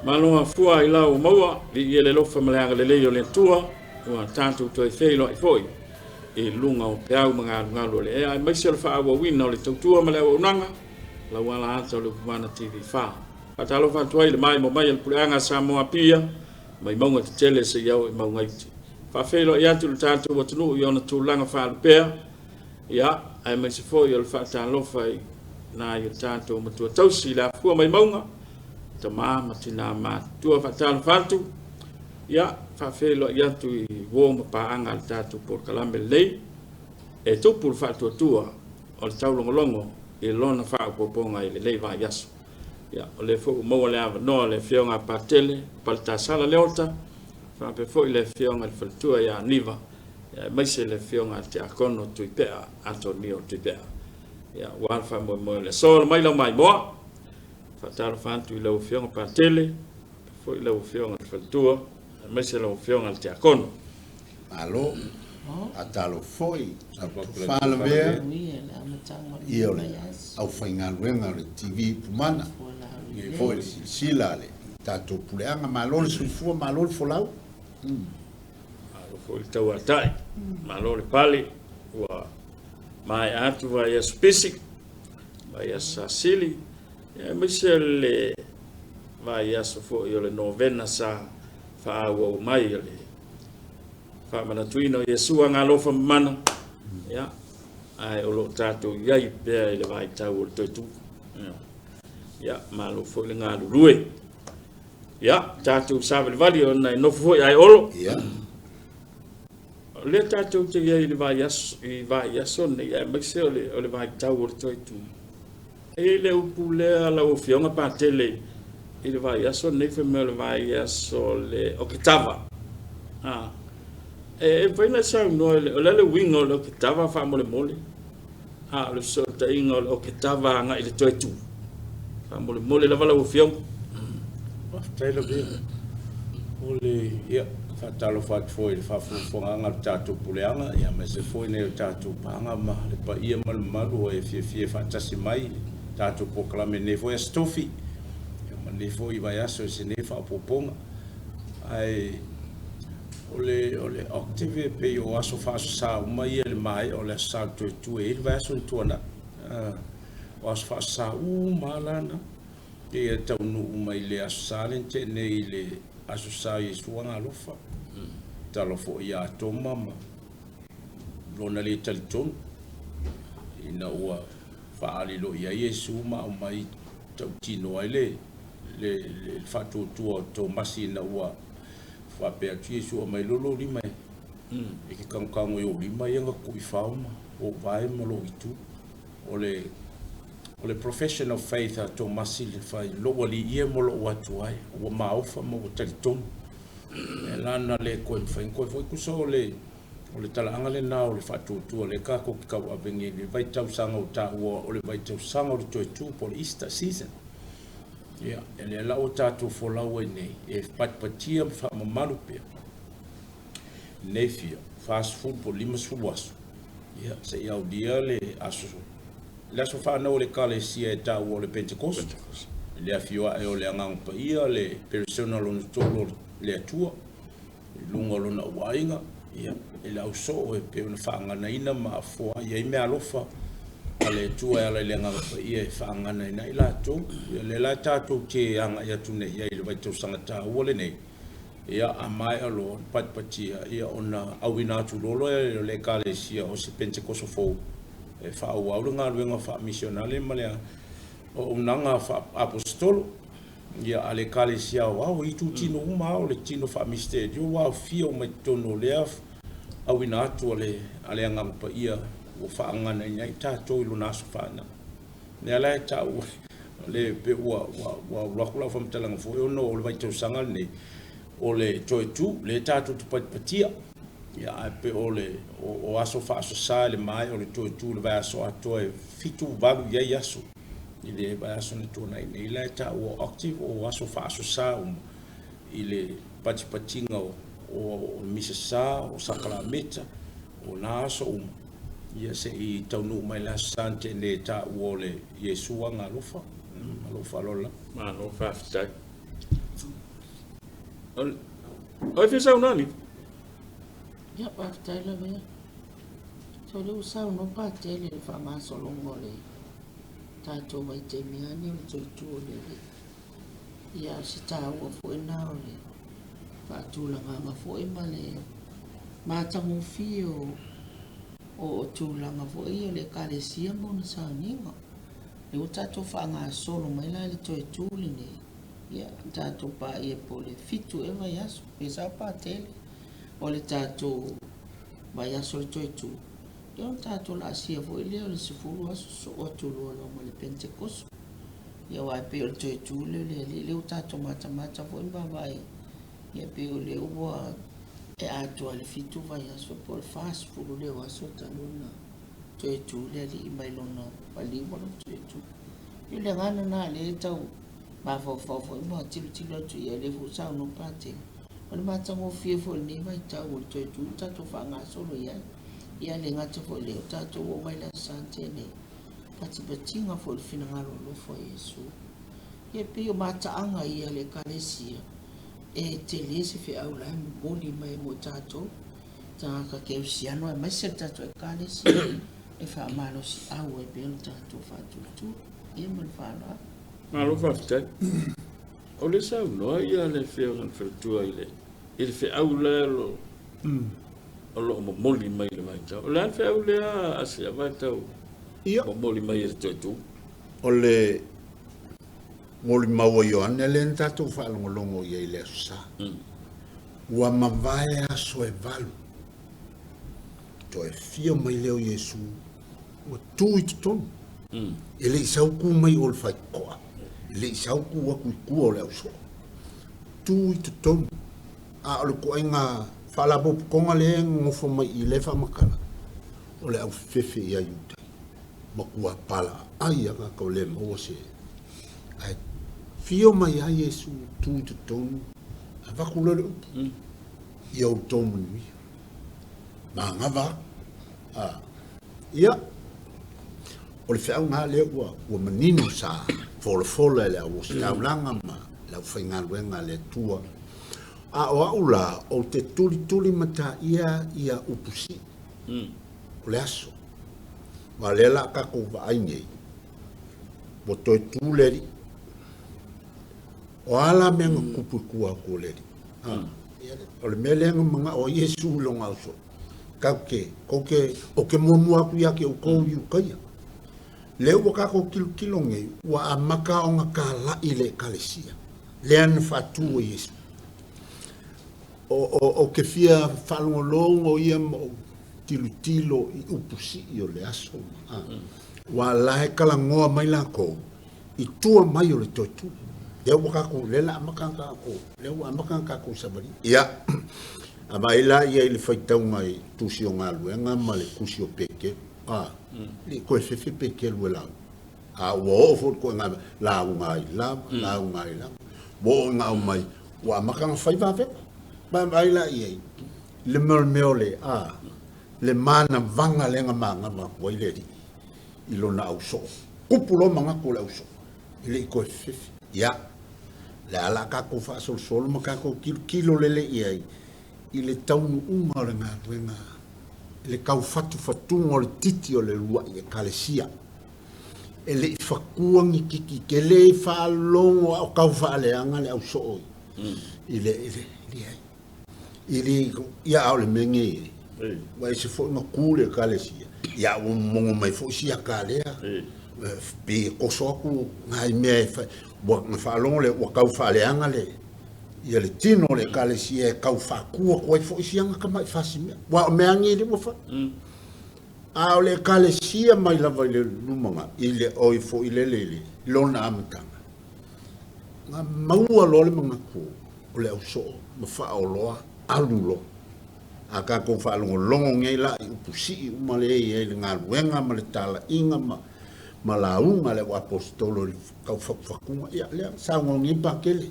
Malo afua i lau maua, viia le alofa ma le agalelei o le Atua, ua tatou toe feiloai foi i luga o peau ma galugalu o le ea, aemaise o le faaauauina o le tautua ma le auaunaga, lau ala ata o le Upumana TV4. Faatalofa atu ai le maimoa mai a le puleaga a Samoa Apia, mai mauga tetele seia oo i mauga iti. Faafeiloai atu i le tatou atunuu i ona tulaga faalupea, ia, aemaise foi o le faatalofa i nai o tatou matua tausi i le afua mai mauga, tama ma tina matutua. Faatalofa atu, ia, faafeiloai atu i uo ma paaga a le tatou polokalame lenei, e tupu le faatuatua o le taulogologo i lona faaopoopoga i lenei vaiaso. Ia, o lea foi ua maua le avanoa o le Afioga a Patele Paletasala Leota, faapea foi le Afioga i le Faletua ia Aniva, aemaise le Afioga a le Tiakono Tuipea Atonio Tuipea. Ia, aua le faamoemoe o le aso. Ala mai lau maimoa. Faatalofa atu i lau Afioga Patele, faapea foi lau Afioga i le Faletua, aemaise lau Afioga i le Tiakono. Malo, faatalofa foi lau Tofa Lavea, ia o le aufaigaluega o le TV Pumana, nei foi le silasila a le tatou puleaga. Malo le soifua, malo le folau. Malo foi le tauatai, malo le pale, ua maea atu vaiaso pisi, vaiaso sasili, aemaise le vaiaso foi o le novena sa faaauau mai o le faamanatuina o Iesu Agalofa Mamana, ia, ae o lo o tatou i ai pea i le vaitau o le toe tu. Ia, malo foi le galulue. Ia, tatou savalivali ona e nofo foi ae olo. Ia. O lea tatou te i ai i le vaiaso, i vaiaso nei, aemaise o le vaitau o le toe tu. E i ai le upu lea lau Afioga Patele i le vaiaso lenei fai mai o le vaiaso o le Oketava. E mafai ona e saunoa o le a le uiga o le Oketava faamolemole? A o le fesootaiga o le Oketava agai i le toe tu. Faamolemole lava lau Afioga. Faafetai Lavea. O le, ia, faatalofa atu foi i le faafogafogaaga a le tatou puleaga, ia, aemaise foi nai o tatou paga ma le paia ma le mamalu ua e fiafia e faatasi mai i le tatou polokalame i lenei foi Aso Tofi, ia, ma lenei foi vaiaso i se nei faaopoopoga. Ae o le, o le octave e pei o aso faasosa uma ia i le maea o le Aso Sa o le Toetua e i ai le vaiaso na tuanai. O aso faasosa uma lava la na. Pei e taunuu mai le Aso Sa lea na tea nei i le Aso Sa o Iesu Agalofa, tala foi ia Toma ma lona le talitonu ina ua faaali loa i ai Iesu ma aumai tautino ai le le le faatuatua o Tomasi ina ua faapea atu Iesu, aumai loa lou lima e te tangotango i ou lima ia na tuifao ma ou vae ma lou itu. O le o le profession of faith a Tomasi le fai, lou alii e ma lou Atua e, ua maofa ma ua talitonu. Lea la na le toe mafai ona toe foi. Tusa o le o le talaaga lena o le faatuatua lea tatou te tauave nei i le vaitausaga ua taua o le vaitausaga o le toe tu po o le Easter season. Ia, lea la ua tatou folau ai nei e patipatia ma faamamalu pea nei fia 40 po o 50 aso, ia, seia aulia le aso, le aso fanau o le Ekalesia e taua o le Pentekoste, le afio ae o le Agaga Paia, le Peresona lona tolu o le Atua, i luga o lona auaiga, ia, i le ausoo e pei ona faaganaina ma afoai ai meaalofa a le Atua e ala i le Agaga Paia e faaganaina ai latou. Ia, lea la tatou te agai atu nei i ai i le vaitausaga taua lenei, Ia, a maea loa ona patipatia, ia ona auina atu loa lea o le Ekalesia o se Penetekoso fou e faaauau le galuega faamisionale ma le auaunaga faa-aposetolo. Ia, a le Ekalesia aoao, e itutino uma lava o le tino faamisitelio ua aofia uma i totonu o lea auina atu a le Agaga Paia ua faaganaina ai tatou i lona aso fanau. Lea la e taua le pe ua ua alu atu lau faamatalaga foi ona o le vaitausaga lenei o le toe tu lea tatou te patipatia ia ae pe o le o aso faasosa i le maea o le toe tu i le vaiaso atoa e 7 8 i ai aso i le vaiaso na tuanai nei la e taua o octave o aso faasosa uma i le patipatiga o misa sa o sakalameta o na aso uma Ia se i taunuu mai le Aso Sante nei e taua o le Iesu Agaalofa. Ma lou faaaloalo lava. Malo faafetai. O e fia saunoa ni? Ia, faafetai lava ia. So lea ua saunoa Patele i le faagasologa o le tatou vaitaimi lava lenei o le toe tu o le Alii. Ia, o se taua foi lena o le faatulagaga foi ma le matagofie o o tulaga foi ia o le Ekalesia ma ona sauniga. Lea ua tatou faagasolo mai la i le toe tu lenei, ia, tatou paia po o le 7 ea vaiaso, pe sao Patele, o le tatou vaiaso o le toe tu, ia ona tatou laasia foi lea o le 10 aso sosoo atu loa loa ma le Penetekoso. Ia aua e pei o le toe tu lea o le Alii, lea ua tatou matamata foi ma vaavaai, ia pei o lea ua e atoa i le 7 vaiaso po o le 40 lea o aso talu ona toe tu le Alii mai lona maliu ma lona toe tu. Ia o le agaga lena lea e tau mafaufau foi ma tilotilo atu i ai, lea foi ua saunoa Patele, o le matagofie foi o lenei vaitau o le toe tu tatou faagasolo i ai. Ia le gata foi i lea, o tatou oo mai i le Aso Sa na tea nei, patipatiga foi o le finagalo alofa o Iesu. Ia e pei o mataaga ia a le Ekalesia, e tele se feau la e momoli mai mo tatou tagata kerisiano aemaise le tatou Ekalesia e faamalosiau ai pea lo tatou faatuatua. Ia ma le faaaloalo. Malo faafetai. O le saunoa ia le afioga i le faletua i le i le feau lea o o lo o momoli mai i le vaitau. O le a le feau lea a se vaitau Ia. momoli mai e le toe tu? O le molimau a Ioane lea na tatou faalogologo i ai i le Aso Sa. Ua mavae aso e 8, toe fia mai lea o Iesu ua tu i totonu. E le i sau ku mai o le faitotoa, e le i sau ku atu i tua o le ausoo. Tu i totonu. A o le ituaiga faalapotopotoga lea e nonofo mai i lea faamatala, o le aufefefe ia Iuta. Matua palaaai lava tagata ua le maua se. Ae fio mai lava Iesu tu i totonu, avatu loa le upu, ia outou manuia. Manava atu. A, ia, o le feau lena lea ua, ua manino sa folafola e le au ositaulaga ma le aufaigaluega a le Atua. A o au la, ou te tulituli mataia ia upu sii o le aso. Aua o lea la a tatou vaai nei, ua toe tu le alii. O a la mea na tupu i tua atu o le alii? O le mea lea na manao ai Iesu i lona ausoo, tatou te, tou te, ou te muamua atu ia te outou i Iutaia. Lea ua tatou tilotilo nei, ua amata ona talai le Ekalesia lea na faatu e Iesu. Ou te fia faalogologo ia ma ou tilotilo i upu sii o le aso ma, aua la e talanoa mai lakou i tua mai o le toe tu. Lea ua tatou, lea la amata ona tatou, lea ua amata ona tatou savali. Ia, a vaai la ia i le faitauga i Tusi o Galuega ma le Tusi o Peteru, a, le i toe fefe Peteru e lauga. A ua oo foi i le ituaiga lauga ai lava, lauga ai lava. Ua oo ina aumai, ua amata ona fai vavega. Vaavaai la i ai le mea o le, a, le manavaga lea na manava atu ai le Alii i lona ausoo. Tupu loa manatu o le ausoo, e le i toe fefe. Ia, le a la tatou faasolosolo ma tatou tilotilo lele i ai i le taunuuga o le galuega, i le taufatufatuga o le titi o le uluai Ekalesia. E le i fatua ni titi tele i faalogo a o tau faaleaga le ausoo i le, i le, i le, i le, ia a o le mea nei e, ua ese foi na tu le Ekalesia, ia ua momono mai foi sia ka lea, pei e toso atu nai mea e fai, ua na faalogo lea ua tau faaleaga le, ia le tino o le Ekalesia e tau faatu atu ai foi sia na tamai fasimea. Aua o mea nei lea ua fai. A o le Ekalesia mai lava i le lumanai, i le oi foi lele i le lona amataga, na maua loa le manatu o le ausoo ma faaoloa alu loa. A tatou faalogologo nei la i upu sii uma lea e i ai i le galuega ma le talaiga ma, ma lauga a le auaposeitolo i le taufatufatuga, ia lea saunoa nei Patele.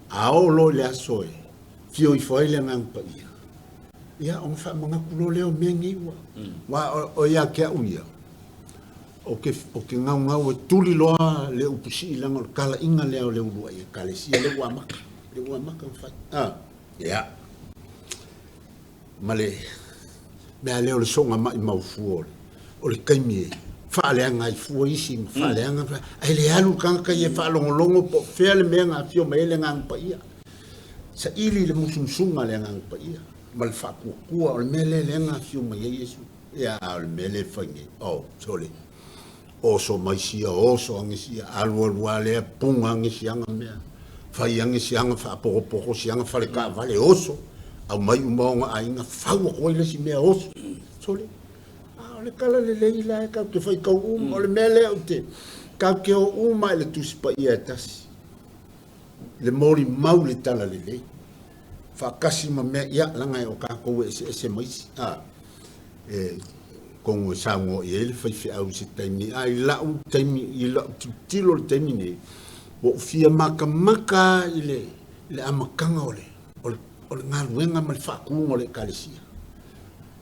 A oo loa i le aso e fio ifo ai le Agaga Paia, ia ona faamanatu loa lea o mea nei ua, aua o ia te au ia, ou te, ou te gaugau e tuli loa le upu sii leaga o le talaiga lea o le uluai Ekalesia lea ua amata. Le ua amata ona fai. A, ia. Ma le mea lea o le soga maimau fua o le taimi e faaleaga ai fua isi ma faaleaga, ae le alu le tagata ia e faalogologo po o fea le mea na afio mai ai le Agaga Paia. Saili le musumusuga a le Agaga Paia ma le faatuatua o le mea lea lea na afio mai ai Iesu. Ia, a o le mea lea e fai nei, oh, sole, oso mai sia, oso ane sia, alu alu lava lea, puna ane siaga mea, fai ane siaga faapotopoto, siaga fale taavale, oso, aumai uma ona aiga, fau atu ai le isi mea, oso. Sole, a o le tala lelei la e tatou te faitau uma, o le mea lea ou te, tatou te o uma i le Tusi Paia e tasi, le molimau i le tala lelei, faatasi ma mea, ia, leaga o tatou e eseese ma isi, a, e, atonu e saunoa i ai le faifeau i se taimi, a i la'u taimi, i la'u tilotilo i le taimi nei, ua ou fia matamata i le, le amataga o le, o le, o le galuega ma le faatuga o le Ekalesia.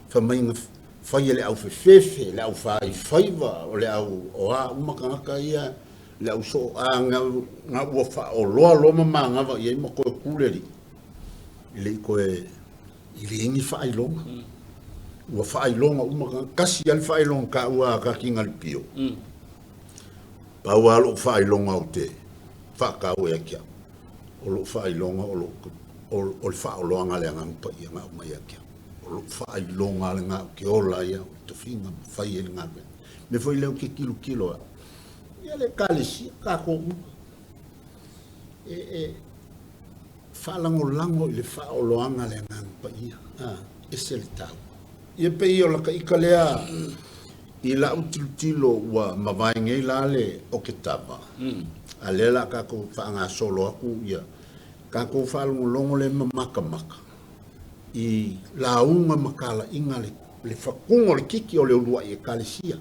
Fai mai na fai e le aufefefe, le aufaifaiva, o le au, o a uma tagata ia, le au soo, a na, na ua faaoloa loa ma manava i ai ma toe tu le alii, e le i toe, e leai ni faailoga. Ua faailoga uma tagata. Tasi lava le faailoga taua a Katina Lipio. Pau lava lou faailoga ou te faataua ia te au, o lou faailoga o lou, o le faaoloaga a le Agaga Paia na aumai ia te au. O lou faailoga lena ou te ola ai au i le tofiga ma fai ai le galuega. O le mea foi lea ou te tilotilo au, ia le Ekalesia, tatou uma, e, e faalagolago i le faaoloaga a le Agaga Paia, a, ese le taua. Ia pei o lata ita lea i la'u tilotilo ua mavae nei la le Oketava, a lea la tatou faagasolo atu ia tatou faalogologo lea ma matamata i lauga ma talaiga le, le fatuga o le kiki o le uluai Ekalesia.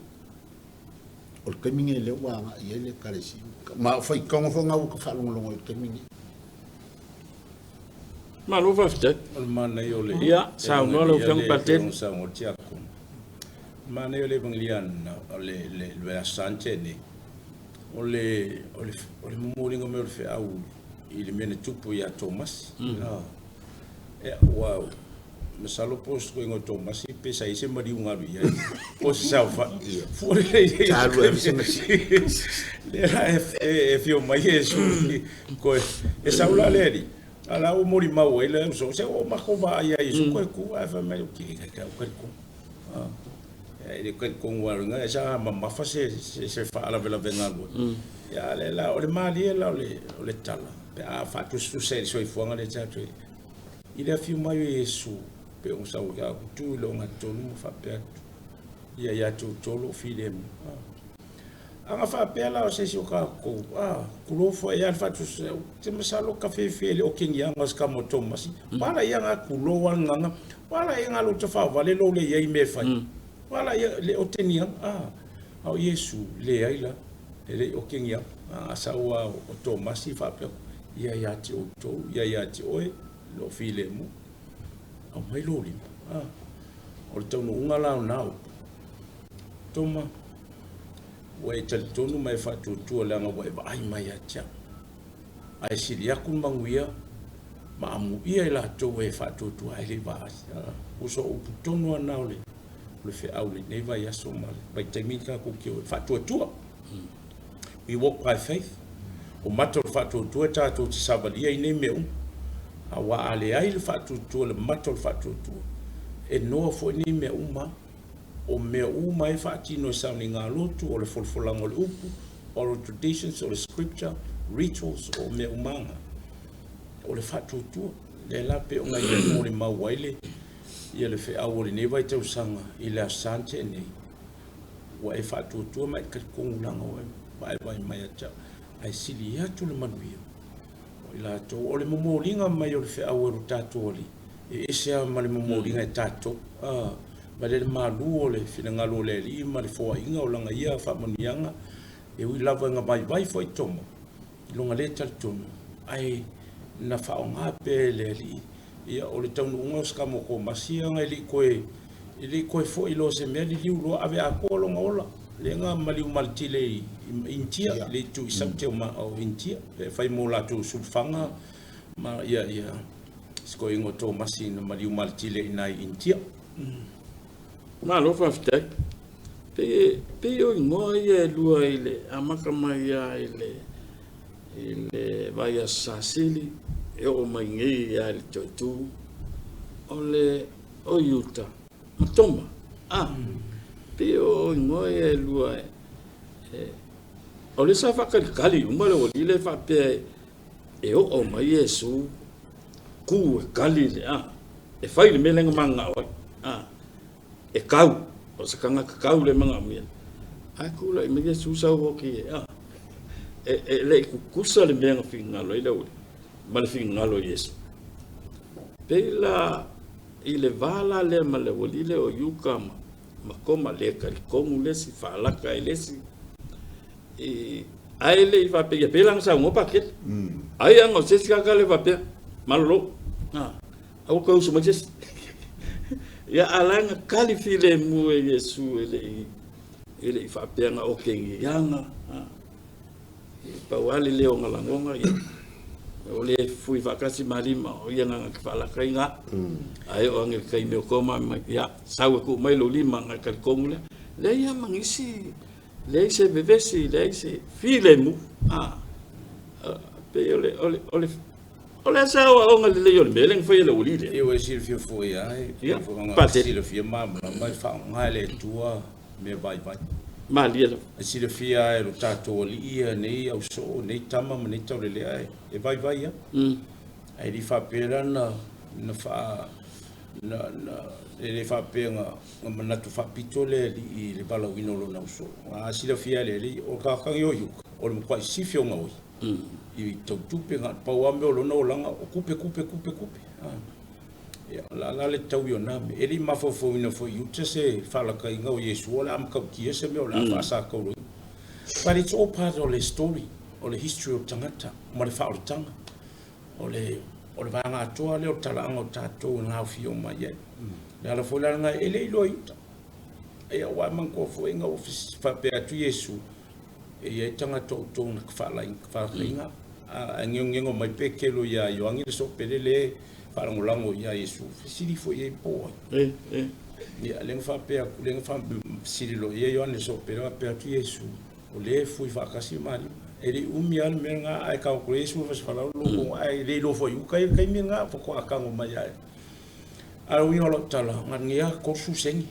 O le taimi nei lea ua agai i ai le Ekalesia. Ma o faitauga foi na ua ta faalogologo i le taimi nei. Malo faafetai. O le manaia o le Ia, saunoa lau Afioga Patele. Saunoa le Tiakono. Manaia o le Evangelia o le le le Asante nei. O le o le o le momoliga mai o le feau i le mea na tupu ia Tomasi. Ia, ua masalo po o se toeaina o Tomasi pe sa i ai se maliu na alu i ai, po o se saofai. Fua lelei. Sa alu e ave se gasi. Lea la e afio mai Iesu koe, e sau la le alii, a la ua molimau ai le uso, se ua matou vaai ia Iesu koe ku, ae fai mai, ke kai kai kai ku. E le kai kongu a ringa, e sa mamafa se se faalavelavega alu ai. Ia le la o le malie la o le tala, pe a faatusatusa i le soifuaga lea tatou i le afio mai o Iesu, pe ona sau ia aku tu i le ogatotonu ma faapea atu, ia ia te outou lou filemu. A na faapea la o se isi o tatou, a, kulou foi ia le faatusatusa, te masalo ka fefe le o kengiaga o se ka mo Tomasi, pala ia nga kulou a nganga, pala ia nga lo te whaavale lo le iai me whai. Pala ia le o te nianga, a, a o Iesu le ai la, e le o kengiaga, a sau a o Tomasi faapea, ia ia te outou, ia ia te oe, lo filemu, aumai lou lima. A, o le taunuuga la o na upu. Toma, ua e talitonu ma e faatuatua leaga ua e vaai mai ia te au. Ae sili atu le manuia ma amuia i latou e faatuatua ae le i vaai. A, uso o upu tonu lava na o le o le feau i lenei vaiaso ma le vaitaimi na tatou te o ai, faatuatua. We walk by faith. O mata o le faatuatua tatou te savalia ai nei mea uma. Aua a leai le faatuatua, le mata o le faatuatua, e noa foi nei mea uma. O mea uma e faatino e sauniga lotu, o le folafolaga o le upu, oral traditions, o le scripture, rituals, o mea uma lava. O le faatuatua. Lea la pei ona ia molimau ai le ia le feau o lenei vaitausaga i le Aso Sa na tea nei. Ua e faatuatua ma e talitonu leaga ua e vaevae mai ia te au, ae sili atu le manuia o i latou. O le momoliga mai o le feau e lo tatou Alii, e ese lava ma le momoliga e tatou, a, mai le malu o le finagalo o le Alii ma le foaiga o lana ia faamanuiaga, e ui lava ina vaivai foi Toma i lona le talitonu, ae na faaaoga pea e le Alii. Ia, o le taunuuga o se tama o Tomasi ia e le i toe, e le i toe foi loa se mea liliu loa ave atoa lona ola. Lea na maliu maletile i Initia, le itu i Saute o Initia, e fai mo latou sulufaga Ma ia ia si toeaina o Tomasi na maliu maletile i ina i Initia. Malo faafetai. Pei pei o igoa ia e lua i le amata mai lava i le i le vaiaso Sasili e oo mai nei lava i le Toetū, o le o Iuta ma Toma. A, pei o igoa ia e lua e, o lea sa faatalitali uma le aualii lea faapea e oo mai Iesu ku e kali le a e fai le mea lea na mananao ai a e kau o se tagata kau le manaomia ae tulai mai Iesu sau oti e a e le i tutusa le mea na finagalo ai le aualii ma le finagalo o Iesu. Pei la i le va la lea ma le aualii lea o Iuta ma Toma le talitonu le isi faalata i le isi i ae le i faapea ia pei la na saunoa Patele ai ana o se isi tagata le faapea malolo a aua toe usu mai se isi ia a la na kali filemu e Iesu e le i faapea na otegiaga a pau lava le leo na lagona ia o le fui faatasi ma lima o ia na te faalataina ae oo ane i le taimi o Toma mai ia sau e tuu mai lou lima na talitonu lea leai lava ma nisi leai se vevesi, leai se filemu. A, pei o le, o le, o le, o le asa aoaoga lelei o le mea lea na fai e le aualii lea. Ia, ua e silafia foi lava, e pei foi ona silafia malamalama e faaaoga e le Atua mea vaivai. Malie lava. E silafia lava e lo tatou Alii ia nei ausoo, nei tama ma nei taulelea e vaivai lava. Ae le i faapea la na faa na, na, e le faapea na, na manatu faapito le alii i le valaauina o lona uso. A silafia e le alii, o le tagata o Iuka, o le matuai sifi ona oi. I tau tupe, na pau lava mea o lona olaga, o kupe, kupe, kupe, kupe. Ia, o la la le taui o nā mea. E le i mafaufauina foi i uta se faalakaiga o Iesu o le a matautia se mea o le a faasakauloina. But it's all part o le story, o le history o le tagata ma le faaolataga. O le, o le vaega atoa lea o le talaaga o tatou e gaofia uma i ai. Le ala foi la lena e le iloa i uta. Ia, aua e manatua foi ina ua faapea atu Iesu, e i ai tagata o outou na te faalakaiga, ae geogego mai Petelo iā Ioane le soopele le faalagolago iā Iesu, fesili foi i ai po o ai. Ia, lea na faapea atu, lea na faafesili loa i ai Ioane le soopele, faapea atu Iesu, o lea e fui faatasi ma lima. E le i umi lava le mea lena, ae tago Iesu e fasifalau le logo, ae le iloa foi i uta i le taimi lena, faatoa tago mai lava. Ae o le uiga o lau tala, galuega 30 sene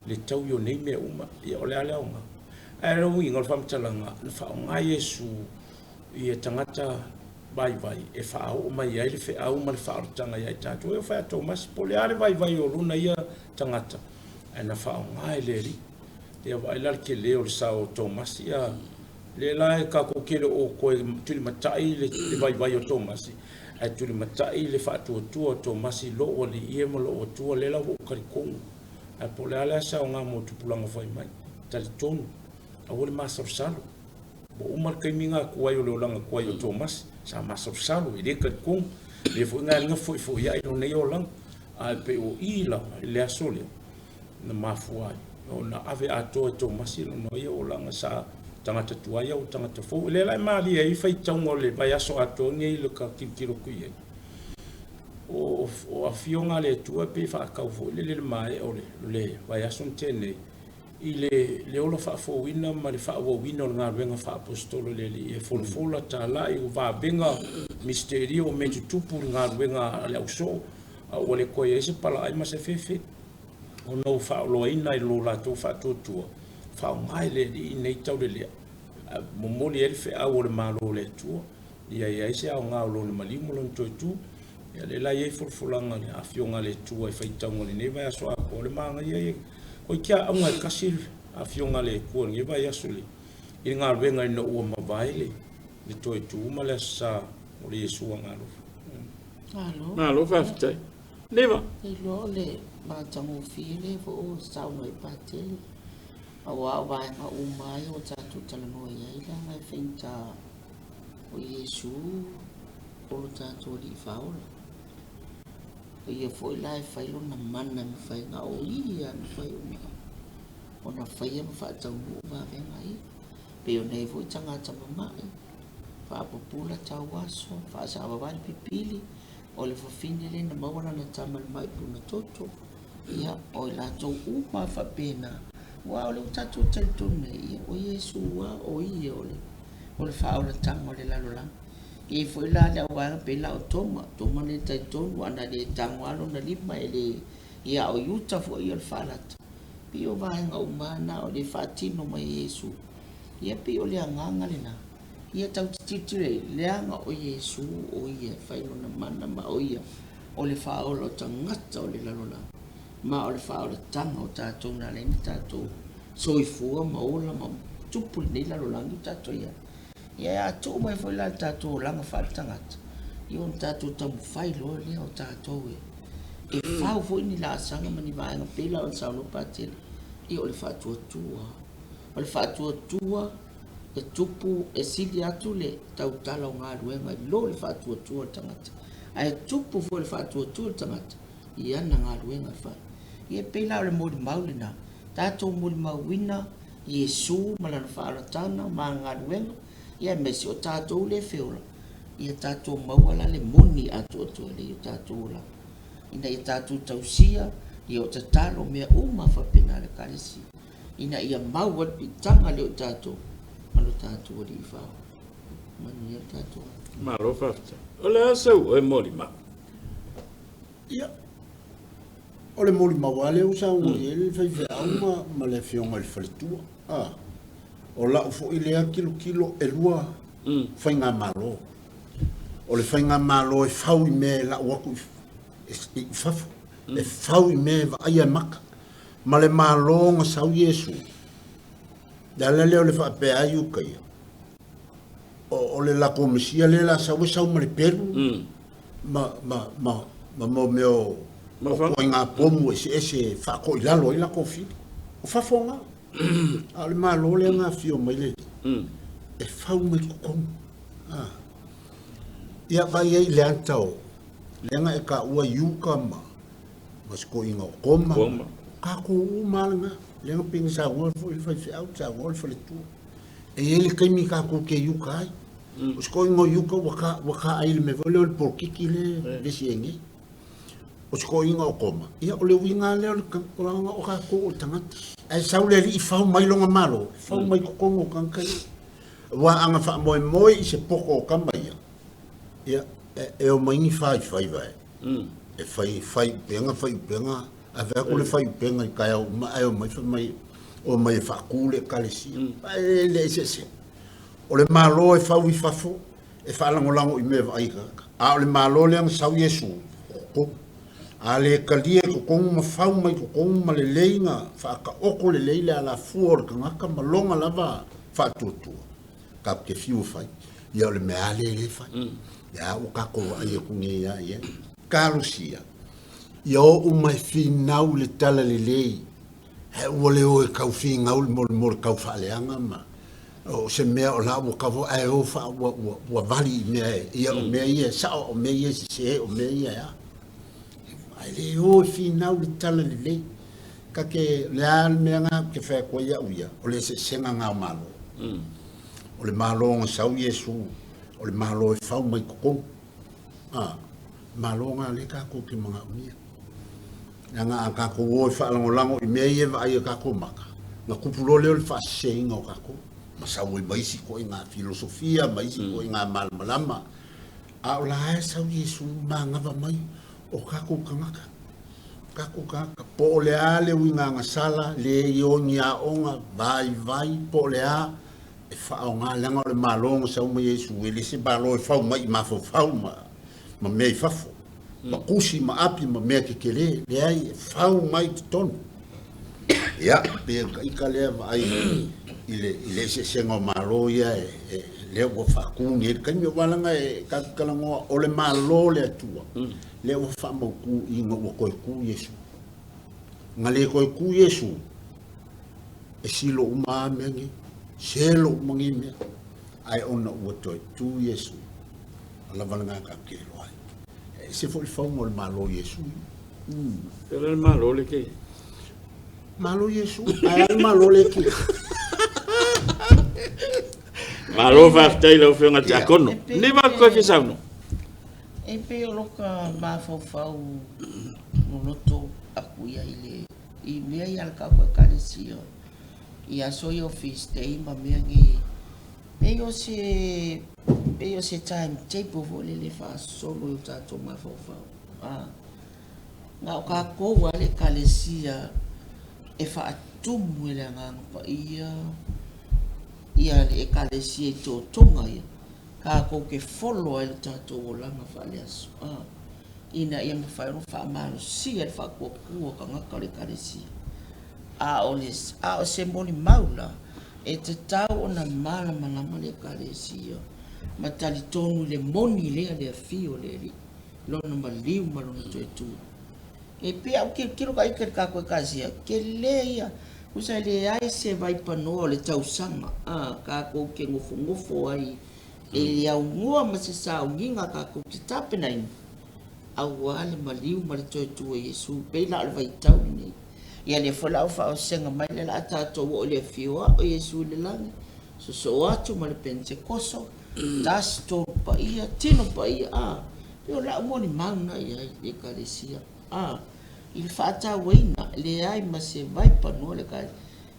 le taui o nei mea uma, ia o le a le aoga. Ae o le uiga o le faamatalaga, na faaaoga Iesu ia tagata vaivai e faaoo mai ai le feau ma le faaolataga ia i tatou. E oo foi ia Tomasi, po o le a le vaivai o lona ia tagata, ae na faaaoga e le Alii. Ia vaai la le tele o le sao o Tomasi, ia lea la e tatou te le o toe tulimatai le vaivai o Tomasi, ae tulimatai le faatuatua o Tomasi, lou Alii e ma lou Atua, lea la ua ou talitonu. Ae po o le a le se aoga mo tupulaga fai mai, talitonu, aua le masalosalo. Ua uma le taimi na tuai o le olaga tuai o Tomasi, sa masalosalo, e le talitonu. Lea foi na ala foifoiai i lona ia olaga. Ae pei o i lava i le aso lea, na mafua ai ona ave atoa e Tomasi lona ia olaga sa tagata tuai au tagata fou. O lea la e malie ai faitauga o le vaiaso atoa lenei i le ka tilotilo atu i ai. O afioga a le Atua e pei e faatau foi lele le maea o le vaiaso na tea nei i le ola faafouina ma le faaauauina o le galuega faaposetolo i le Alii e folafola talai o vavega misiterio o mea tutupu i le galuega a le ausoo, a ua le toe i ai se palaai ma se fefe ona ua faaoloaina i lo latou faatuatua, faaaoga e le Alii nei taulelea, momoli ai le feau o le Malo o le Atua, ia i ai se aoga o lona maliu ma lona toetu. Ia lea la e i ai folafolaga a le Afioga a le Atua i faitauga o lenei vaiaso atoa, o le manaia ia, oi te aoga e tasi le Afioga a le Atua i lenei vaiaso i le galuega ina ua mavae le toetu ma le Aso Sa o le Iesu Agaalofa. Malo. Malo faafetai. Neva. Iloa o le matagofie lea foi ua saunoa ai Patele, aua o vaega uma ai ua tatou talanoa i ai leaga e faigata o Iesu o lo tatou Alii Faaola. O ia foi la e fai lona mana e mafai na o ia e mafai ona faia ma faataunuu vavega ia. Pei ona i ai foi tagata mama'i. Faapupula tauaso, faasavavai le pipili, o le fafine lea na maua lana tama i le mai Punatoto, ia, o i latou uma lava faapena, aua o lea ua tatou talitonu nei, ia, o Iesu lava o Ia o le, o le faaolataga o le lalolagi. E i ai foi la le auvaega pei la o Toma, Toma lea e talitonu ana le tago lava lona lima e le, ia a o Iuta foi ia o le faalata, pei o vaega uma lava na o lea e faatino mai e Iesu. Ia pei o le agaga lena. Ia tatou te tilotilo i ai, leaga o Iesu o Ia e fai Lona mana ma o Ia o le faaola o tagata o le lalolagi, ma o le faaolataga o tatou na ala ai ona tatou soifua ma ola ma tupu i lenei lalolagi ua tatou i ai. Ia a tuu mai foi la le tatou olaga faaletagata, ia ona tatou taumafai loa lea o tatou e e fau foi ni laasaga ma ni vaega pei la ona saunoa Patele, ia o le faatuatua. O le faatuatua e tupu e sili atu le tautala o galuega i lo le faatuatua o le tagata, ae tupu foi le faatuatua o le tagata i ana galuega e fai. Ia e pei la o le molimau lena, tatou molimauina Iesu ma Lana faaolataga ma ana galuega, ia aemaise o tatou lea e feola, ia tatou maua la le moni atoatoa lea i o tatou olaga, ina ia tatou tausia ia o tatalo mea uma faapena a le Ekalesia. ina ia mau ai le piitaga lea o tatou ma lo tatou Alii Faaola. Manuia le tatou aso. Malo faafetai. O le a sau oe molimau? Ia, o le molimau lava lea ua saunoa i ai le faifeau ma, ma le afioga i le faletua. Ah, o lau foi lea tilotilo e lua faigamalo. O le faigamalo e fau i mea e lau atu i, i fafo, e fau i mea e vaaia e maka. Ma le Malo na sau Iesu. Le ala lea o le faapea ai uka ia, o, o le latou Mesia lea la sau e sau ma le pelu, ma, ma, ma, ma mo mea o, o ituaiga pomu eseese e faatoilalo ai latou fili. O fafo na. A o le Malo lea na afio mai le Alii, e fau mai totonu. Ah. Ia vaai ai i le ata o, lea na e taua iuka ma, ma si toeaina o Koma. Koma. Tatou uma lava lena. Lea na pei ona saunoa foi le faifeau, saunoa le faletua. E i ai le taimi tatou te iuka ai. O si toeaina o iuka ua ta, ua ta ai i le mea foi lea o le polokiki lea e vevesi ai nei. O si toeaina o Koma, ia o le uiga lava lea o le leaga o tatou o le tagata. Ae sau le alii fau mai lona Malo, e fau mai totonu o tagata ia. Aua a na faamoemoe i se poto o tama ia, ia e omai ni faifaiva e e fai faiupega faiupega ave atu le faiupega i taeao uma ae omai fai mai omai e faatu le ekalesia ae le eseese o le malo e fau i fafo e faalagolago i mea vaai tagata a o le malo lea na sau Iesu o totonu a le talia i totonu ma fau mai totonu ma lelei na faataoto lelei le alafua o le tagata ma lona lava faatuatua tatou te fiu e fai ia o le mea lava lea e le fai ia ua tatou vaai atu nei lava i ai talosia ia oo mai finau le tala lelei ae ua le o e tau finau le mo le tau faaleaga ma o se mea o la ua kavo ae o fa ua, ua, ua vali i mea e ia o mea ia e sao o mea ia e sese o mea ia e a ae le o e finau le tala lelei Ka ke, le a le mea nga ke fai atu ai au ia, o le eseesega nga o Malo. O le Malo na sau Iesu, o le Malo e fau mai totonu. A, Malo nga lea tatou te manaomia. Leaga a tatou o e faalagolago i mea ia e vaai e tatou maka, na tupu loa lea o le faaseseina o tatou, ma sau ai ma isi ituaiga filosofia, ma isi ituaiga malamalama. A o la e sau Iesu manava mai o tatou tagata. Tatou tagata, po o le a le uiga agasala, le i o ni aoga, vaivai, po o le a, e faaaoga, leaga o le Malo na sau mai Iesu, e le se Malo e fau mai i mafaufau ma, ma mea i fafo, ma kusi ma api ma mea tetele, leai, e fau mai i totonu. Ia, pei o le ita lea vaai i le, i le eseesega o Malo ia e, e, lea ua faatu nei i le taimi, aua leaga e tatou te talanoa, o le Malo o le Atua, Lea ua faamautu ina ua toe tu Iesu. Na le toe tu Iesu, e silo uma a mea nei, selo uma nei mea. Ae ona ua toe tu Iesu, a lava lena tatou te iloa ai. E ese foi le fauga o le Malo Iesu. E le Malo le ke. Malo Iesu, ae a le Malo le ke. Malo faafetai lau Afioga i le Tiakono. Ni va koe fia saunoa. E pei o loka mafaufau loloto aku ia i le i mea ia le kau ekalesia i aso ia o feast day ma mea nei pei o se pei o se time table foi lele faasolo i o tatou mafaufau a na o kākou a le ekalesia e faatumu e le Agaga Paia ia le ekalesia i totoga ia kākou ke folo ai lo tatou olaga faaleaso a ina ia mafai ona faamalosia le faakuakua tagata o le ekalesia. A o le a o se molimau la e tatau ona malamalama le ekalesia ma talitonu i le moni lea le afio o le Alii lona maliu ma lona toe tu. E pei a ou tilotilo ka ike i le tatou ekalesia, tele ia, tusa e leai se vaipanoa o le tausaga a tatou te nofonofo ai e le aunoa ma se sauniga tatou te tapenaina aua le maliu ma le toe tu o Iesu. Pei la o le vaitau lenei. Ia lea foi la ua faaosega mai lea la a tatou oo i le afio ao o Iesu i le lagi, sosoo atu ma le Penetekoso, tasi tolu paia, tino paia, a, pei o lau molimau lena i ai i le ekalesia, a, i le faatauaina, e leai ma se vaipanoa le ekalesia.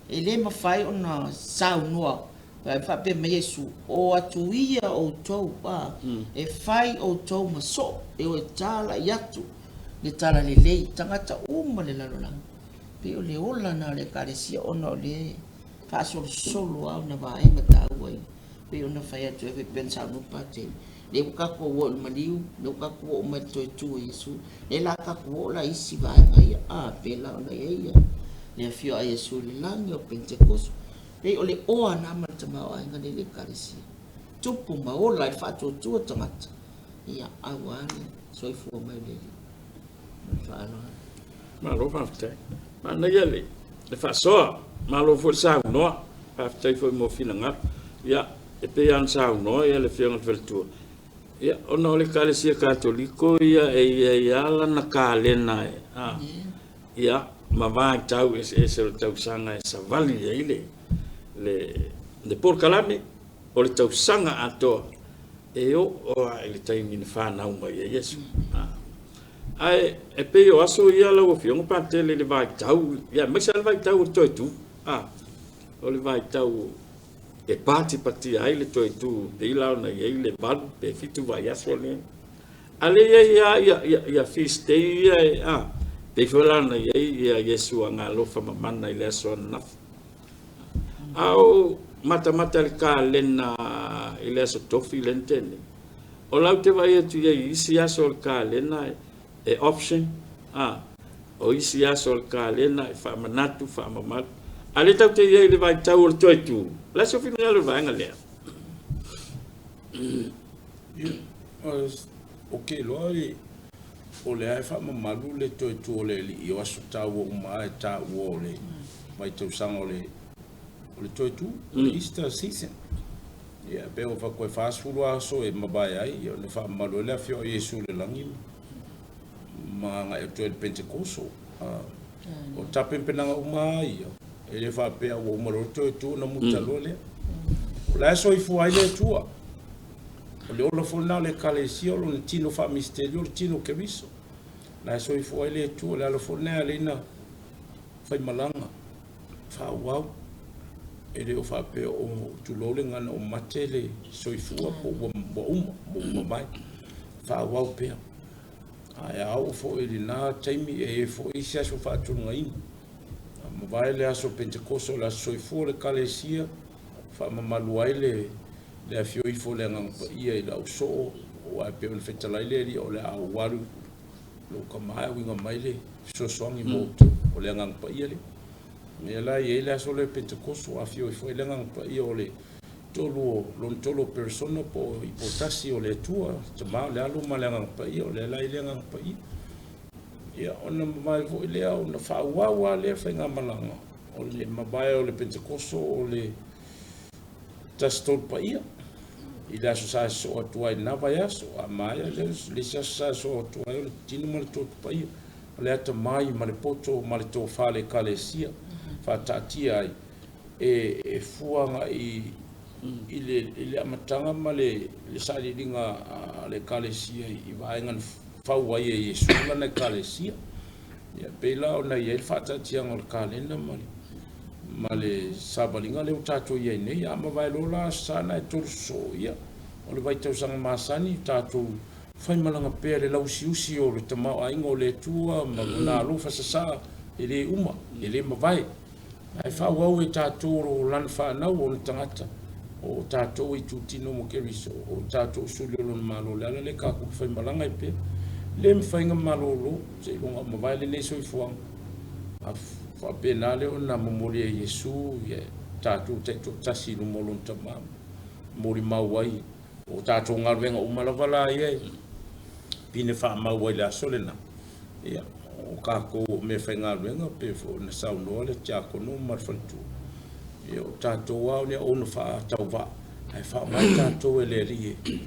E le mafai ona saunoa faapea mai Iesu, o atu ia outou, a, e fai outou ma soo, e o e talai atu le talalelei i tagata uma le lalolagi. Pei o le ola lena o le ekalesia ona o le faasolosolo lava ona vaega taua ia. Pei ona fai atu ai foi pei ona saunoa Pateni, lea ua tatou oo i le maliu, lea ua tatou oo mai i le toe tu o Iesu, lea la tatou oo la i isi vaega ia, a, pei la ona i ai ia le afio a Iesu i le lagi o Pentekoso. Pei o le oa lena ma le tamaoaiga lea i le ekalesia. Tupu ma ola i le faatuatua tagata, ia, aua le soifua mai o le Alii. Ma le faaaloalo. Malo faafetai. Manaia le faasoa, malo foi le saunoa, faafetai foi mo finagalo. Ia, e pei lava ona saunoa ia le Afioga i le Faletua, ia, ona o le Ekalesia Katoliko ia e i ai lava lana kalena e, a, ia, ma vaitau eseese o le tausaga e savali ai le polokalame o le tausaga atoa e oo lava i le taimi na fanau mai ai Iesu. Ae e pei o aso ia lau Afioga Patele i le vaitau, ia aemaise lava le vaitau o le toe tu, a, o le vaitau e patipatia ai le toe tu, pei la ona i ai le 8 pe 7 vaiaso lea. A lea e i ai lava ia feast day ia e, a, pei foi la ona i ai ia Iesu Agaalofa Mamana i le aso ananafi. A o matamata i le kalena i le aso Tofi lea na tea nei, o lau te vaai atu i ai i isi aso o le kalena e option, a, o isi aso o le kalena e faamanatu, faamamalu. A lea tatou te i ai i le vaitau o le toe tu, o le a se finagalo i le vaega lea? Ia, ou te iloa o lea e faamamalu le toe tu o le Alii o aso taua uma e taua o le vaitausaga o le toe tu, o le Easter season. Ia, pe ua faapea e 40 aso e mavae ai, ia ona faamamalu ai le afio o Iesu i le lagi ma agai atu ai i le Pentekoso. O tapenapenaga uma lava ia, e le faapea ua uma loa le toe tu ona muta loa lea. O la e soifua ai le Atua. O le ola foi lena o le Ekalesia, o lona tino faamisitelio, o le tino o Keriso. O la e soifua ai le Atua, o le ala foi lena e ala ai ona faimalaga, faaauau. E le o faapea o tulou le gagana o mate le soifua po ua uma, ua mavae. Faaauau pea. Ae a oo foi i lena taimi, e i ai foi isi aso faatulagaina. A mavae le aso Pentekoso, o le aso soifua o le Ekalesia, faamamalu ai le afio ifo o le Agaga Paia i lau soo, aua e pei ona fetalai le Alii, o le a ou alu lou tama e uiga mai le fesoasoani mo outou, o le Agaga Paia lea. Lea la e i ai le aso lea o Pentekoso, afio ifo ai le Agaga Paia o le tolu o lona tolu o persona po o ipotasi o le Atua, Tama, o le Alo ma le Agaga Paia, o lea la e i ai le Agaga Paia. Ia, ona mavae foi lea, ona faaauau lava lea faigamalaga, o le mavae o le Pentekoso o le Tasi Tolu Paia, i le aso sa sosoo atu ai i lena vaiaso, a maea lea, le isi aso sa sosoo atu ai o le Tino ma le Toto Paia, o le atamai ma le poto ma le tofa a le Ekalesia, faataatia ai e fua agai i le i le amataga ma le le sailiiliga a le Ekalesia i vaega na fau ai e Iesu lana Ekalesia. Ia, pei la ona i ai le faataatiaga o le kalena ma le ma le savaliga lea ua tatou i ai nei. A mavae loa la Aso Sa na e tolu sosoo, ia, o le vaitausaga masani, tatou faimalaga pea i le lauusiusi o le tamaoaiga o le Atua ma Lona alofa sasaa, e le uma, e le mavae. Ae faaauau e tatou o Lana fanau, o Ona tagata, o tatou e itutino ma Keriso, o tatou o suli o Lona Malo. O le ala lea tatou te faimalaga ai pea. E le mafai ona malolo seiloga ua mavae lenei soifuaga. A faapena lea ona momoli e Iesu ia tatou taitoatasi i luma o Lona Tama, molimau ai o tatou galuega uma lava la ia e pine faamau ai i le aso lena. Ia, o tatou o meafaigaluega, pei foi ona saunoa le tiakono ma le faletua, ia o tatou lava o ni auauna faatauvaa, ae faaaoga i tatou e le Alii e.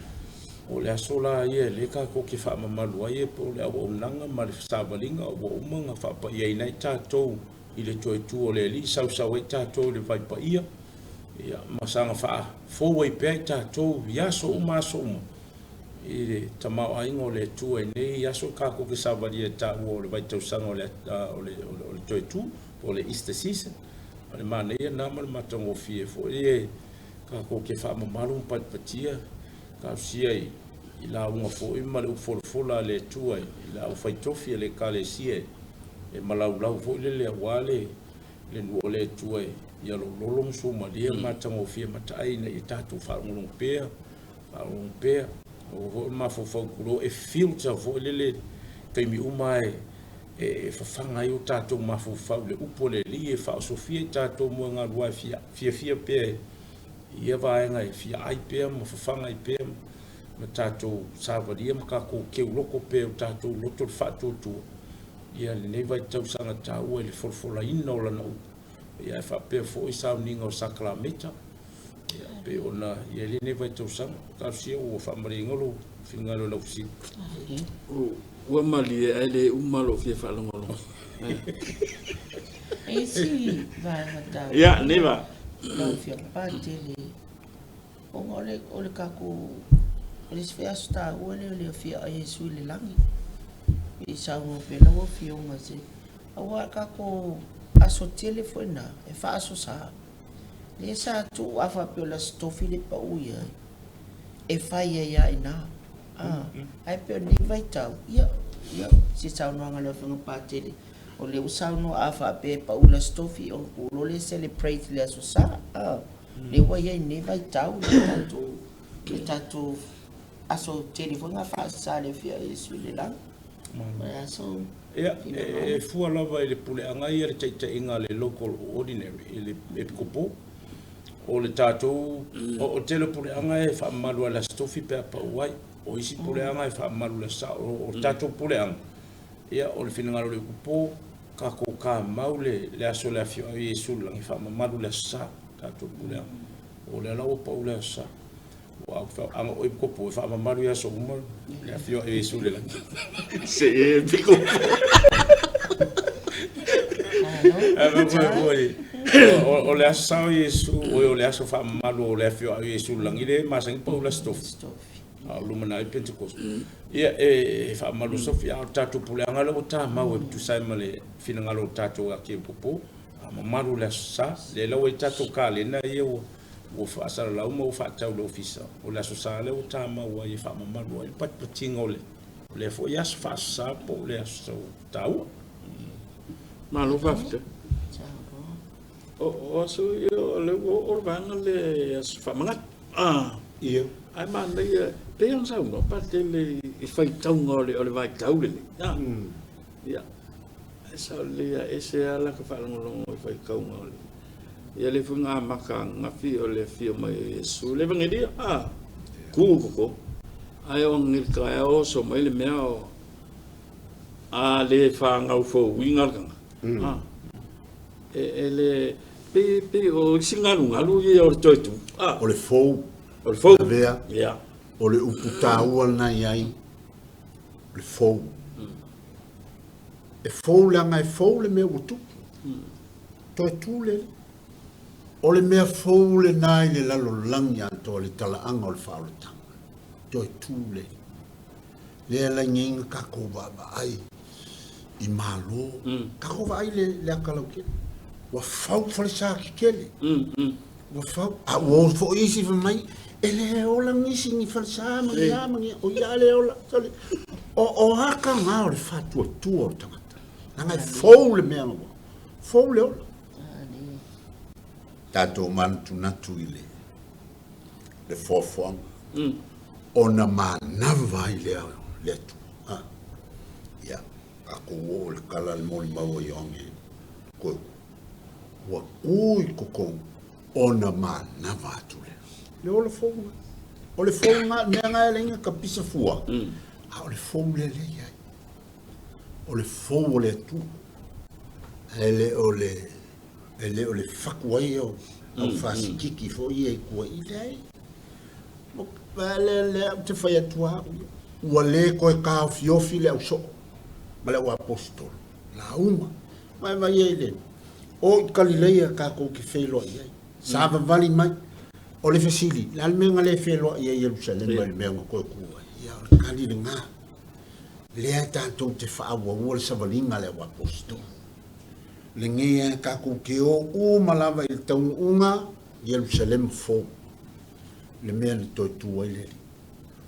O le aso la ia lea tatou te faamamalu ai po o le auaunaga ma le savaliga ua uma ona faapaiaina ai tatou i le toe tu o le Alii, sausau ai tatou i le vai paia, ia, ma saga faafou ai pea i tatou i aso uma aso uma i le tamaoaiga o le Atua i nei aso tatou te savalia e taua o le vaitausaga o le, o le, o le toe tu, po o le Easter season. O le manaia lena ma le matagofie foi e tatou te faamamalu ma patipatia talosia i, i lauga foi ma le upu folafola a le Atua i le aufaitofi a le Ekalesia e malaulau foi lele aua le le nuu o le Atua ia lololo ma suamalie ma matagofie mataai ina ia tatou faalogologo pea, faalogologo pea. Aua foi o le mafaufau tulou e filter foi lele taimi uma e e fafaga ai o tatou mafaufau i le upu a le Alii e faaosofia i tatou moegaluae fia fiafia pea i ia vaega e fia ai pea ma fafaga ai pea ma tatou savalia ma tatou keuloko pea o tatou loto le faatuatua ia lenei vaitausaga taua i le folafolaina o lana upu, ia ae faapea foi sauniga o sakalameta, ia pei ona i ai lenei vaitausaga. Talosia ua faamalieina lou finagalo i lau fesili. Ua malie ae le uma lou fia faalogologo. E i si vaega taua. Ia, Neva. Lau Afioga Patele, ona o le, o le tatou, o le isi foi aso taua lea o le afio a Iesu i le lagi. I saunoa pea lau Afioga se, aua o tatou aso tele foi na, e faaso sa. Lea sa tuu a faapea o le aso tofi le pau i ai, e fai ai lava i ina. Ae pei o lenei vaitau, ia, ia, se saunoaga a lau Afioga Patele, o lea ua saunoa a faapea e pau i le aso tofi, ona tuu loa lea celebrate i le aso Sa. Lea ua i ai i lenei vaitau le tatou, le tatou aso tele foi na faasa le afio a Iesu i le lagi. O le aso Ia, e fua lava i le puleaga ia le taitaiga a le local ordinary, i le epikopo. O le tatou, o le tele o puleaga e faamamalu lava i le Aso Tofi pe a pau ai. O isi puleaga e faamamalu i le Aso Sa. O le tatou puleaga, ia, o le finagalo o le epikopo, tatou tamau le aso o le afio ai o Iesu i le lagi, faamamalu le Aso Sa, tatou puleaga. O lea la ua pau le Aso Sa. Ua ana oi kopo e faamamalu i aso uma le afio ai o Iesu i le lagi. Se e piko. O le aso sa o Iesu, o le aso faamamalu o le afio ai o Iesu i le lagi, le masani pau le Aso Tofi. A o lumanai i Pentekoste. Ia, e faamamalu Aso Tofi, a o le tatou puleaga lea ua tamau e tusa ai ma le finagalo o tatou archiepiscopo, faamamalu le Aso Sa. Lea la ua i ai tatou kalena ia ua Ua faasalalau ma ua faatau i le Ofisa o le Aso Sa lea ua tamau ai e faamamalu ai le patipatiga o lea foi aso faaso sa po o le aso taua. Malo faafetai. O aso ia o lea ua oo le vaega lea i aso faamanatu. Ia. Ae manaia, pei ona saunoa Patele i faitauga o le vaitau lenei. Ia, e sao lelei lava, e ese lava lata faalogologo i faitauga o le Ia lea foi na amata ananafi o le afio mai o Iesu, le Evagelia, a, tu koko, ae o ananei taeao oso mai le mea o a le fanau fouina le tagata, a, e le, pei, pei o isi galugalu ia o le toe tu, a. O le fou. O le fou. Lavea. Ia. O le upu taua lena i ai, o le fou. E fou leaga e fou le mea ua tupu. Toe tu le. O le mea fou lenā i le lalolagi atoa le talaaga o le faaolataga. Toe tu le lea lagiaiga tatou vaavaai i malo. Tatou vaai le le ata lautele. Ua fau falesa tetele. Ua fau. A ua o foi isi fai mai, e le ola nisi ni falesa ma ni a ma ni a. O ia le ola. O, o aka ngā o le faatuatua o le tagata. Leaga e fou le mea ua. Fou le ola. Tatou manatunatu i le le foafoaga ona manava ai lea le Atua. A, ia, tatou oo i le tala a le molimau a Ioane, koe, ua tu i totonu ona manava atu lea. Le ola fou lena. O le fou lena, mea na e ala ai ona tapisa fua, a o le fou lea lea e i ai. O le fou o le Atua. E le o le e le o le fatu ai au au fasikiki foi ia i tua i leai. Le le ou te fai atu au ia, ua le toe taofiofi le ausoo ma le auaposetolo, lauga. Ma e vai ai le, o i Kalileia tatou te feiloai ai. Savavali mai. O le fesili, le a le mea na le feloai ai Ierusalema i le mea na toe tu ai? Ia, o le tali lena. Lea tatou te faaauaua le savaliga a le auaposetolo. Lenei lava tatou te o uma lava i le taunuuga Ierusalema fou, le mea na toe tu ai le Alii.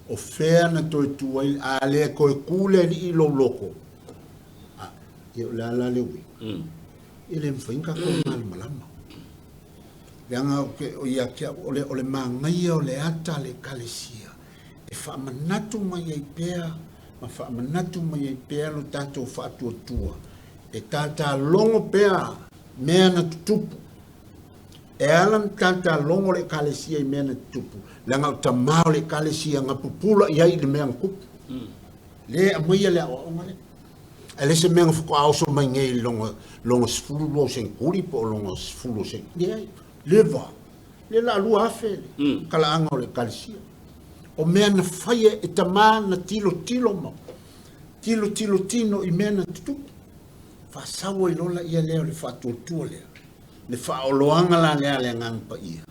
O fea na toe tu ai, a le toe tu le Alii i lou loto, a, ia o le a la le uiga? E le mafai ona tatou malamalama. Leaga o ke, o ia te au, o le, o le manaia o le ata a le Ekalesia, e faamanatu mai ai pea ma faamanatu mai ai pea lo tatou faatuatua, E tātālogo pea mea na tutupu. E ala na tātālogo le Ekalesia i mea na tutupu, leaga o tamā o le Ekalesia na pupula i ai i le mea na tupu. Le aumaia le aoaoga lea. Ae le se mea na faatoa oso mai nei i lona, lona 12 o seneturi po o lona 10 o seneturi. Leai, leva. Le la 2000 le talaaga o le Ekalesia. O mea na faia e tamā na tilotilo ma tilotilo tino i mea na tutupu. Faasau ai loa laia lea o le faatuatua lea, le faaoloaga la lea a le Agaga Paia,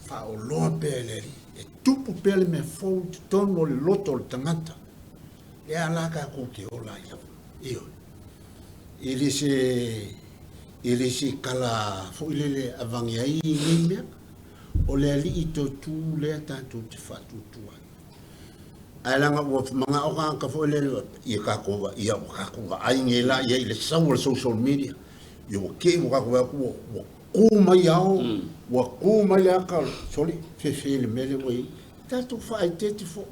faaoloa pea e le Alii, e tupu pea le mea fou i totonu o le loto o le tagata, lea la tatou te ola ai lava. Ioe. E le se, e le se tala foi lele avane ai nei mea. O le Alii toetu lea tatou te faatuatua ai. Ae leaga ua manao tagata foi lele ia tatou ia ua tatou vaai nei la i ai i le sau o le social media, ia ua te i ua tatou vaai atu ua ua tu mai ao, ua tu mai le ata, sole, fefe le mea lea ua i ai. Tatou faaeteete foi,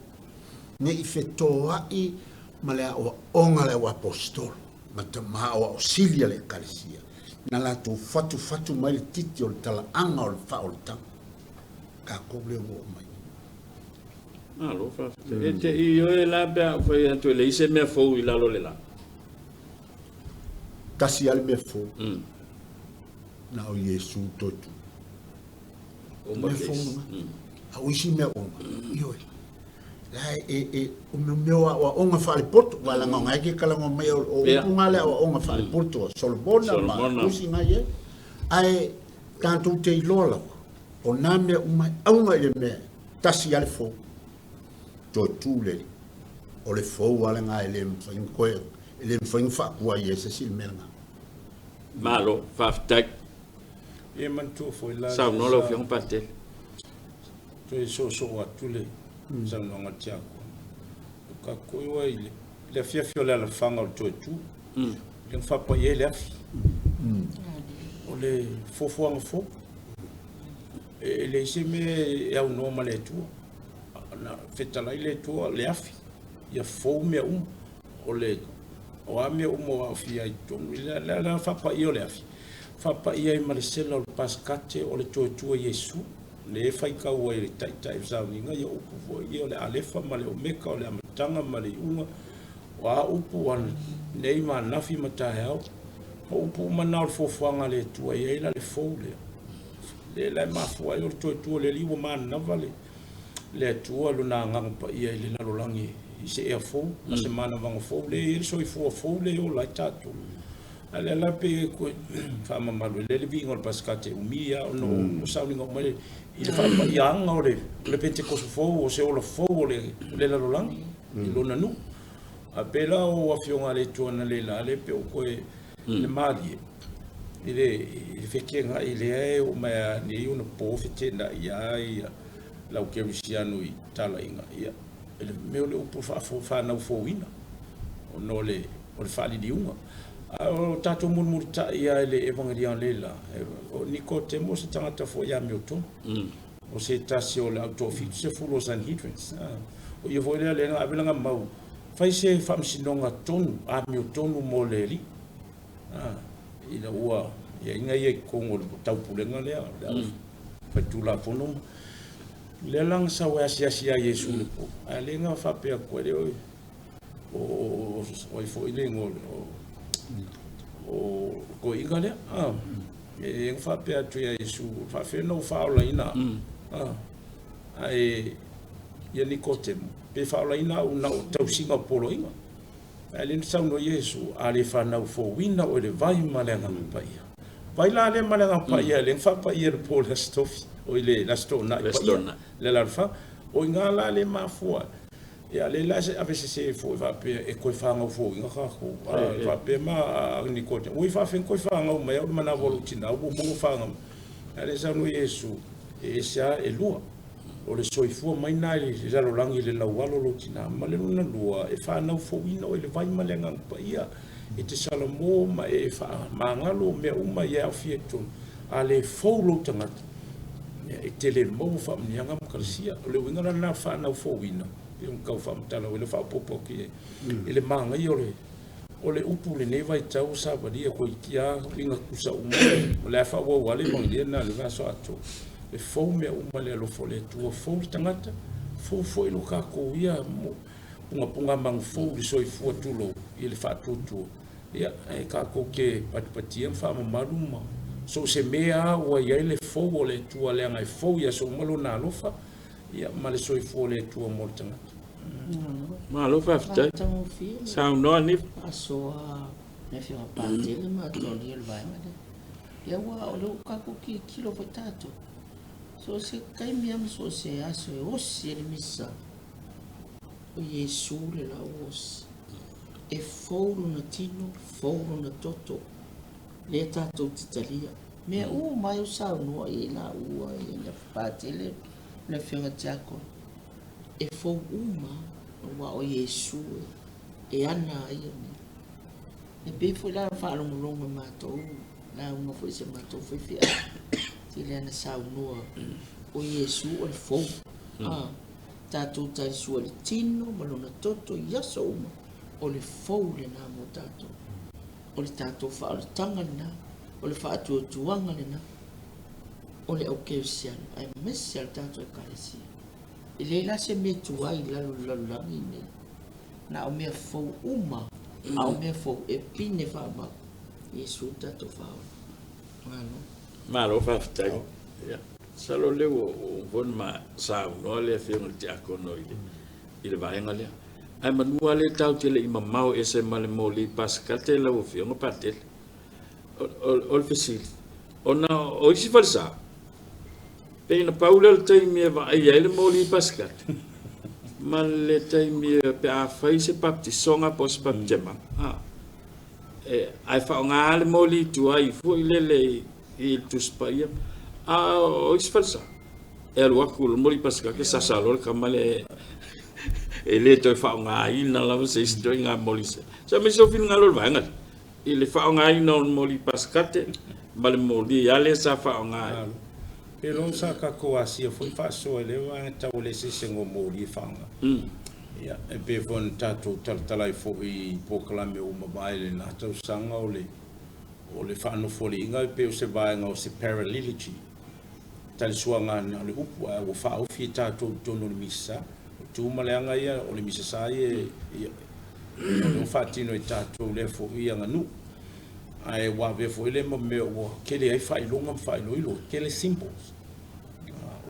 ne i fetoai ma le aoaoga a le auaposetolo ma tama aoao sili a le Ekalesia, na latou fatufatu mai le titi o le talaaga o le faaolataga. Tatou lea ua oo mai. Malo faafetai. E te i oe la pe a ou fai atu e leai se mea fou i lalo o le la. Tasi lava le mea fou. Na o Iesu toe tu. Uma Mea fou case. lena. A o isi mea uma, ioe. La e, e, o mea mea o aoaoga faalepoto, aua leaga o na e te talanoa mai o, o upu na le aoaoga faalepoto a Solomona ma Solomona. tusi na i ai. Ae tatou te iloa lava, o nā mea uma e auga i le mea tasi lava le fou, toe tu le alii. O le fou lava lena e le mafai ona toe, e le mafai ona faatuai e se isi le mea lena. Malo, faafetai. Ia manatua foi la Saunoa lau Afioga Patele. Toe soosoo atu le saunoaga a le Tiakono. O tatou iwa i le, le afiafi o le alafaga o le toe tu, lea na faapai ai le afi. O le fuafuaga fou. E leai se mea e aunoa ma le Atua. Na fetalai le Atua le afi, ia fou mea uma. O le o a mea uma o aofia ai i totonu, le la la faapaia o le afi, faapaia ai ma le sela o le Pasikate o le Toetua Iesu, le e faitau ai e le Taitai o le Sauniga ia upu foi ia o le Alefa ma le Omeka, o le Amataga ma le Iuga, o a upu nei ma anafi ma taeao, o upu uma na o le fuafuaga a le Atua e i ai la le fou lea. Lea la e mafua ai o le Toetua o le Alii ua manava le le Atua Lona Agaga Paia i le lalolagi i se ea fou ma se manavaga fou, lea e i ai le soifua fou lea e ola ai tatou. A lea la pei e koe faamamalu e lea le viiga o le Pasikate e umi lava ona o sauniga uma i le faapaiaga o le Penetekoso fou, o se ola fou o le lalolagi i lona nuu. A pei la o afioga a le Atua analeila lea pei o koe le malie i le fetena'i lea e oo mai lava nei ona po fetena'i lava ia le au kerisiano i talaiga, ia, le mea o le upu fanau fouina ona o le faaliliuga. A o tatou mulimulitai lava i le Evagelia analeila, o Nikotemo o se tagata foi amiotonu, o se tasi o le au toafitusefulu o Sanhedrins. O ia foi lea lea na ave lana mau, fai se faamasinoga tonu, amiotonu mo le Alii, ina ua i ai ia i totonu o le taupulega lea, le au faitulafono ma lea la na sau e asiasi ia Iesu i le po, ae lea na faapea atu ai, o ai foi le igoa o toeaina lea, e na faapea atu ia Iesu, faafefea ona ou faaolaina au? Ae ia Nikotemo, pe faaolaina au na o tausiga o poloaiga. Ae lea na saunoa Iesu, a le fanau fouina oe i le vai ma le Agaga Paia. Vai la lea ma le Agaga Paia, lea na faapaia le po o le Aso Tofi, o i le Aso Toonai paia, le alaalafaga. O i ina la lea e mafua ai. Ia lea la e avesese foi faapea e toe fanau fouina tatou. Faapea ma Nikotemo, oi faafefea ona toe fanau mai au i le manava o lou tina ua uma ona fanau mai. Ae lea e saunoa Iesu, e ese lava e lua. O le soifua mai lena i le lalolagi i le laualo o lou tina, ma le lona lua, e fanau fouina oe i le vai ma le Agaga Paia. E te salamo ma e faamagalo mea uma ia e aofia i totonu. A le fou lou tagata, e te le maua faamanuiaga ma kalasia. O le uiga la lena o le fanau fouina, pei ona tau faamatala ai le faaopoopo atu i ai, i le manaia o le upu i lenei vaitau ua savalia toeitiiti lava uiga tutusa uma, o le a faaauau lava le Evagelia lena i le vaiaso atoa. E fou mea uma i le alofa o le Atua, fou le tagata, fou foi lo tatou ia pungapunga manu fou i le soifua tulou i le faatuatua. Ia, e tatou te patipatia ma faamamalu ma so o se mea lava ua i ai le fou o le Atua, leaga e fou i aso uma Lona alofa, ia, ma le soifua o le Atua mo le tagata. Malo faafetai. Saunoa Nifa. Faasoa le Afioga Patele ma Atonia i le vaega lea. Ia aua o lea ua tatou tilotilo foi tatou, so o se taimi lava ma so o se aso e osi ai le misa, o Iesu le la ua osi. E fou lona tino, fou lona toto, lea tatou te talia. Mea uma ai o saunoa i ai laua ia le Patele ma le Afioga Tiakono, e fou uma aua o Iesu e ana ai ia mea. E pei foi la faalogologo e matou lauga foi se matou faifeau, tele lava na saunoa o Iesu o le fou. Tatou talisua i le tino ma lona toto i aso uma, o le fou lena mo tatou. O le tatou faaolataga lena, o le faatuatuaga lena o le au kerisiano aemaise lava le tatou Ekalesia. E leai la se mea tuai i lalo o le lalolagi lenei, na o mea fou uma, a o mea fou e pine faamau Iesu le tatou Faaola. Malo. Malo faafetai. Ia, masalo o lea ua uma foi ona ma saunoa le Afioga i le Tiakono i le vaega lea. Ae manu lava lea tatou te le i mamao ese ma le moli Pasikate lau Afioga Patele. O le fesili, ona o isi falesa, pei na pau lea o le taimi e vaaia ai le moli Pasikate ma le taimi pe a fai se baptisoga po o se baptemaga. Ae faaaoga lava le moli tuai foi lele i le Tusi Paia. A o isi falesa, e alu atu le moli Pasikate sasa loa le tama lea e le toe faaaogaina lava se isi ituaiga moli. Se aumai sou finagalo i le vaega lea, i le faaaogaina o le moli Pasikate ma le moli lava lea sa faaaoga ai. Pe loa sa tatou asia foi faasoa i lea vaega tau o le eseesega o moli e faaaoga. Ia, e pei foi ona tatou talatala ai foi i polokalame ua mavae i lena tausaga o le o le faanofoaliiga e pei o se vaega o se paralilogy, talisuaga na o le upu ae ua faaofi e tatou i totonu o le Misa. O tu ma le aga ia o le Misa sa ia, ia o lea ua faatino e tatou lea foi aganuu. Ae ua avea foi lea ma mea ua tele ai faailoga ma faailoilo, tele symbols.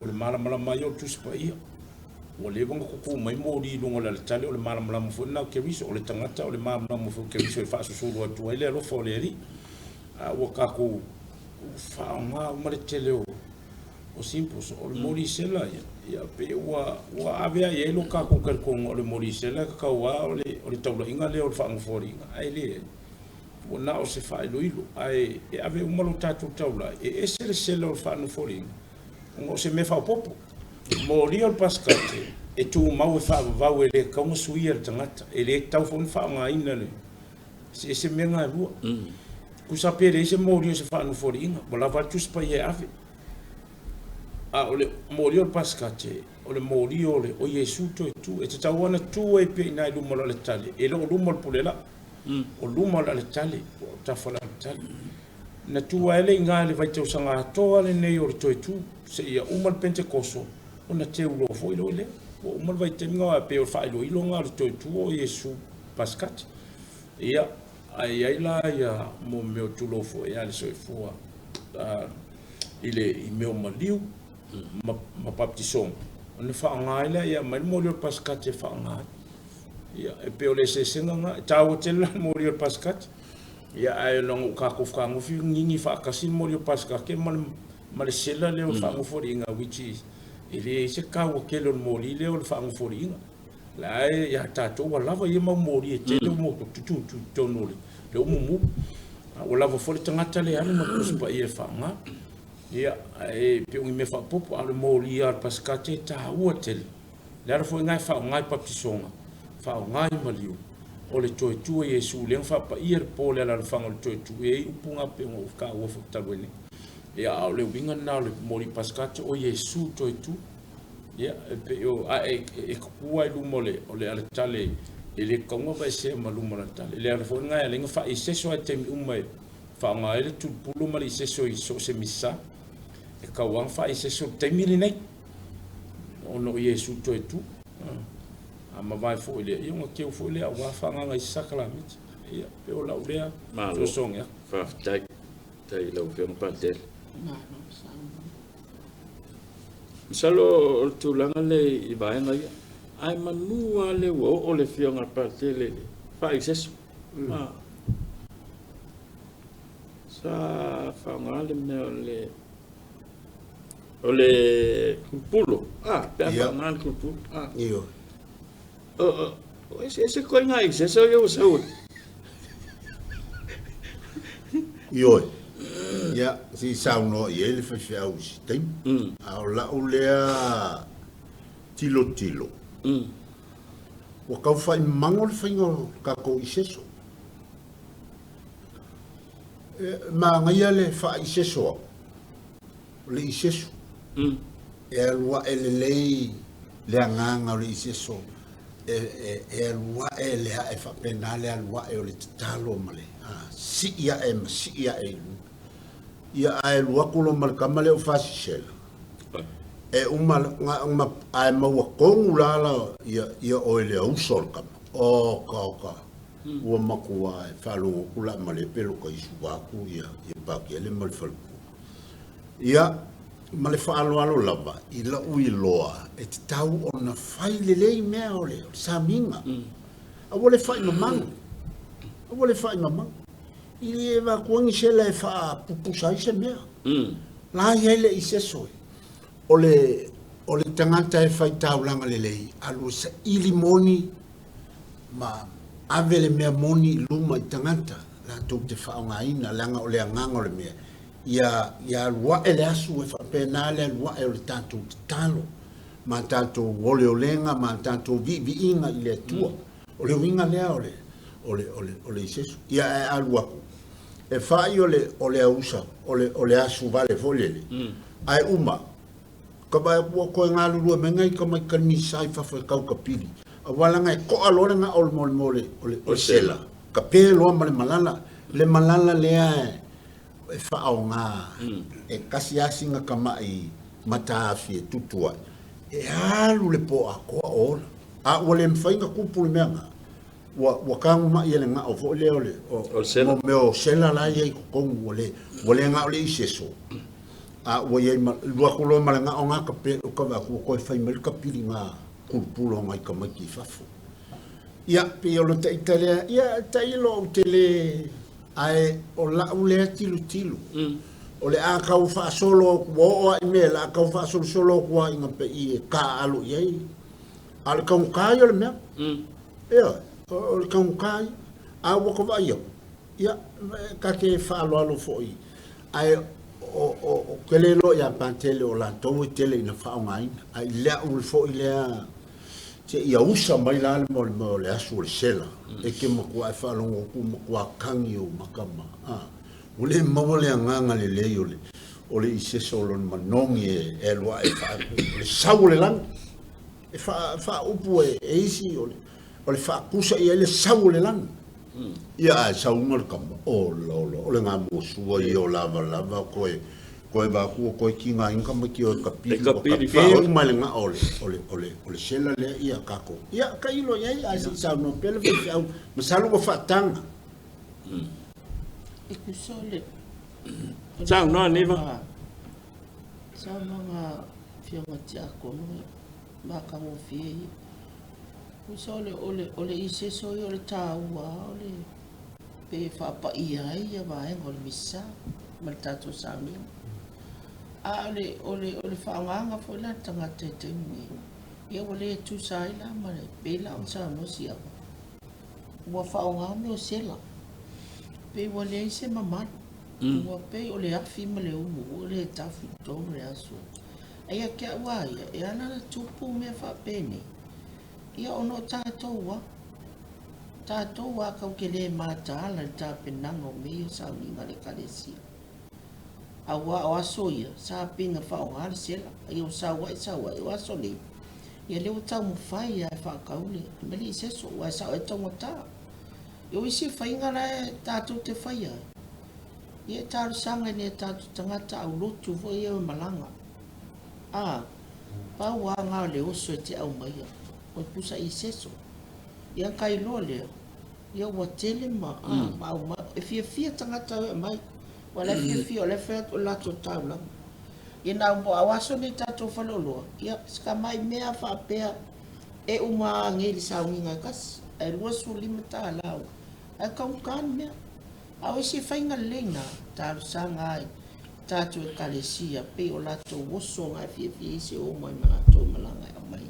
O le malamalama ai o le Tusi Paia. Ua leva ona tutu mai moli i luga o le alatale, o le malamalama foi lena o Keriso, o le tagata o le malamalama foi o Keriso e faasusulu atu ai le alofa o le Alii. A ua tatou faaaoga uma le tele o symbols, o le moli sela ia, ia pei ua ua ave lava i ai lo tatou talitonuga o le moli sela e tatau lava o le o le taulaiga lea o le faanofoaliiga, ae leai, ua na o se faailoilo, ae e ave uma lo tatou taulai, e ese le sela o le faanofoaliiga, ona o se mea faaopoopo. Molia o le Pasikate e tumau e faavavau e le tatau ona suia e le tagata, e le tatau foi ona faaaogaina le eseese mea na e lua. Tusa pe leai se moli o se faanofoliiga, ua lava a le Tusi Paia e ave. A o le moli o le Pasikate, o le moli o le o Iesu toe tu. E tatau ona tu ai pea i ina i luma o le aletale, e le o luma o le pulelaa, o luma o le aletale, po o tafa o le aletale. Na tu ai le iga i le vaitausaga atoa lenei o le toe tu, seia uma le Pentekoso, ona teu loa foi loa lea. Ua uma le vaitaimi na e pei o le faailoiloga o le toe tu o Iesu Pasikate. Ia, ae i ai la ia mo mea o tulou foi a le soifua i le i mea o maliu ma baptisoga, ona faaaoga ai lea, ia aumai le moli o le Pasikate e faaaoga ai. Ia, e pei o le eseesega lena. E taua tele la le moli o le Pasikate. Ia, ae ona ua tatou fetagofi gigi faatasi le moli o Pasikate ma le, ma le sela lea o le faanofoliiga, which is, e leai se taua tele o le moli lea o le faanofoliiga. La e ia tatou ua lava ia mau moli e tele ua tututu i totonu o le, le umumu. A ua lava foi le tagata lea e alu ma le Tusi Paia e faaaoga. Ia, ae pei o ni mea faaopoopo, a o le moli lava o le Pasikate e taua tele. Le ala foi lena e faaaoga i baptisoga, faaaoga i maliu, o le toe tu o Iesu lea na faapaia le po o le alaalafaga o le toe tu, e i ai upu na pei ona ou taua foi talu ai nei. Ia, a o le uiga lena o le moli Pasikate, o Iesu toe tu. Ia, e pei o, a e, e tutu lava i luma o le, o le alatale, e le tatau ona aveesea ma luma o le alatale. Le ala foi lena e ala ai ona faaiseso lava i taimi uma e faaaoga ai le tulupulo ma le iseso i so o se misa, e tatau lava ona faaiseso i le taimi lenei. Ona o Iesu toe tu. A mavae foi lea, ia ona teu foi lea aua faaagaga i sakalamiti. Ia, pe o lau lea fesoasoani atu. Faafetai. Faafetai i lau Afioga Patele. Masalo o le tulaga lea i vaega ia, ae manu lava lea ua oo le Afioga Patele i le faaiseso. Sa faaaoga le mea o le O le pulupulu, a, pe a faaaoga le pulupulu, a. Ioe. O eseese ituaiga iseso ia ua sau ai. Ioe. Ia, se i saunoa i ai le faifeau i se taimi. A o lau lea tilotilo, ua tau faaimago le faiga o tatou iseso. E manaia le faaiseso au. O le iseso. E alu ae lelei le agaga o le iseso. E, e, e alu ae le ae faapena le alu ae o le tatalo ma le sii ae ma sii ae i luga. Ia ae alu atu loa ma le tama lea o Fasisela. E uma na, ma, ae maua tonu la la ia, ia oe le auso o le tama. Oka, oka. Ua matua e faalogo atu la ma le pelo ka isu atu ia, ia Pakele ma le faletua. Ia, ma le faaaloalo lava, i la'u iloa, e tatau ona fai lelei mea o le samiga. Aua le fa'i mamalu, aua le fa'i mamalu. I le avatua ni sela e faapupusa ai se mea. La i ai le iseso e. O le, o le tagata e fai taulaga lelei, alu e saili moni ma ave le mea moni i luma i tagata latou te faaaogaina, leaga o le agaga o le mea, ia, ia alu ae le asu e faapena le alu ae o le tatou tatalo ma tatou oleolega ma tatou viiviiga i le Atua. O le uiga lea o le, o le, o le, o le isesu. Ia ae alu aku, e fai o le, o le ausa, o le, o le asu vale foi lele, ae uma, ka vaai atu ua toe galulue mai nai tamaiti kalimisa i fafo e tau kapili, aua leaga e to'a loa le gao o le mo le, o le, o le sela, kape loa ma le malala, le malala lea e faaaoga e tasi lava sina tamai mataafi e tutu ai, e alu le po atoa o ola. A ua le mafai ona tupu le mea lena, ua, ua tagumai e le gao foi lea o le, o, o mea o sela la e i ai i totonu, ua le, ua le na o le iseso, a ua i ai ma, alu atu loa ma le gao na ka pe, ka vaai atu ua toe fai mai le kapili na. pulupulu o ngai tamaiti i fafo. Ia, pei o le taita lea, ia, tailo ou te le, ae o lau lea tilotilo. O le a tau faasolo atu, ua oo lava i mea, o le a tau faasolosolo atu lava ina pei e taaalo i ai. A o le taugata ia o le mea. Ioe, o le taugata ia. A ua ta vaai atu, ia, ta te faaaloalo foi, ae ou te le iloa ia Patele o latou e tele ina faaaogaina. Ae i lau foi lea, seia usa mai la le mea o le asu o le sela, e te matua e faalogo atu matua tagi ou maka ma, a, ua le maua le agaga lelei o le, o le iseso o lona manogi e alu ae faa, o le sau o le lagi. E faaupu e isi o le faatusa i ai le sau o le lagi. Ia ae sauga le tama, ola ola, o le gamuasua ia o lavalava koe, koe vaku o koe tigaina tamaiti o e kapili, ua kape uma e le gaa o le, o le, o le, o le sela lea ia tatou. Ia, tailo i ai, ae se i saunoa pea le faifeau, masalo ua faataga. E tusa o le... Saunoa, Niva. Saunoaga a Afioga Tiakono e matagofie ia. Tusa o le, o le, o le iseso ia o le taua lava o le, pe faapaia ai ia vaega o le Misa ma le tatou sauniga. A o le, o le, o le faaaogaga foi la a le tagata i taimi nei, ia ua le tusa ai la ma le, pei la ona saunoa Siava, ua faaaoga mea o sela, pei ua leai se mamalu. Ua pei o le afi ma le ulu ua le tafu i totonu le aso. Ae ia te au lava ia, e ala ona tupu mea faapenei, ia ona o tatou lava. Tatou lava tatou te le mataala i le tapenaga o mea ia o sauniga a le Ekalesia. Aua o aso ia, sa pei na faaaoga le sela, a ia ua sau ai sau ai, o aso nei, ia lea ua taumafai lava e faatau le mea lea i seso, aua e sao e taugata. O isi faiga la e tatou te faia ai, ia e talosaga i nai o tatou tagata aulotu foi ia e malaga. A, pau lava na o le oso e te aumaia, o le pusa iseso. Ia ona iloa lea, ia ua tele ma, a, ma aumai. E fiafia tagata e aumai, aua o la e fiafia, o la e fai atu o le latou taulaga. Ia na o aso nei i tatou faleoloa, ia si tamai mea lava faapea, E uma lava nei le sauniga e tasi, ae $25 ua, ae taugata le mea. A o isi faiga lelei na, talosaga ai tatou ekalesia, pei o latou oso na e fiafia ai se o mai ma latou malaga e aumai.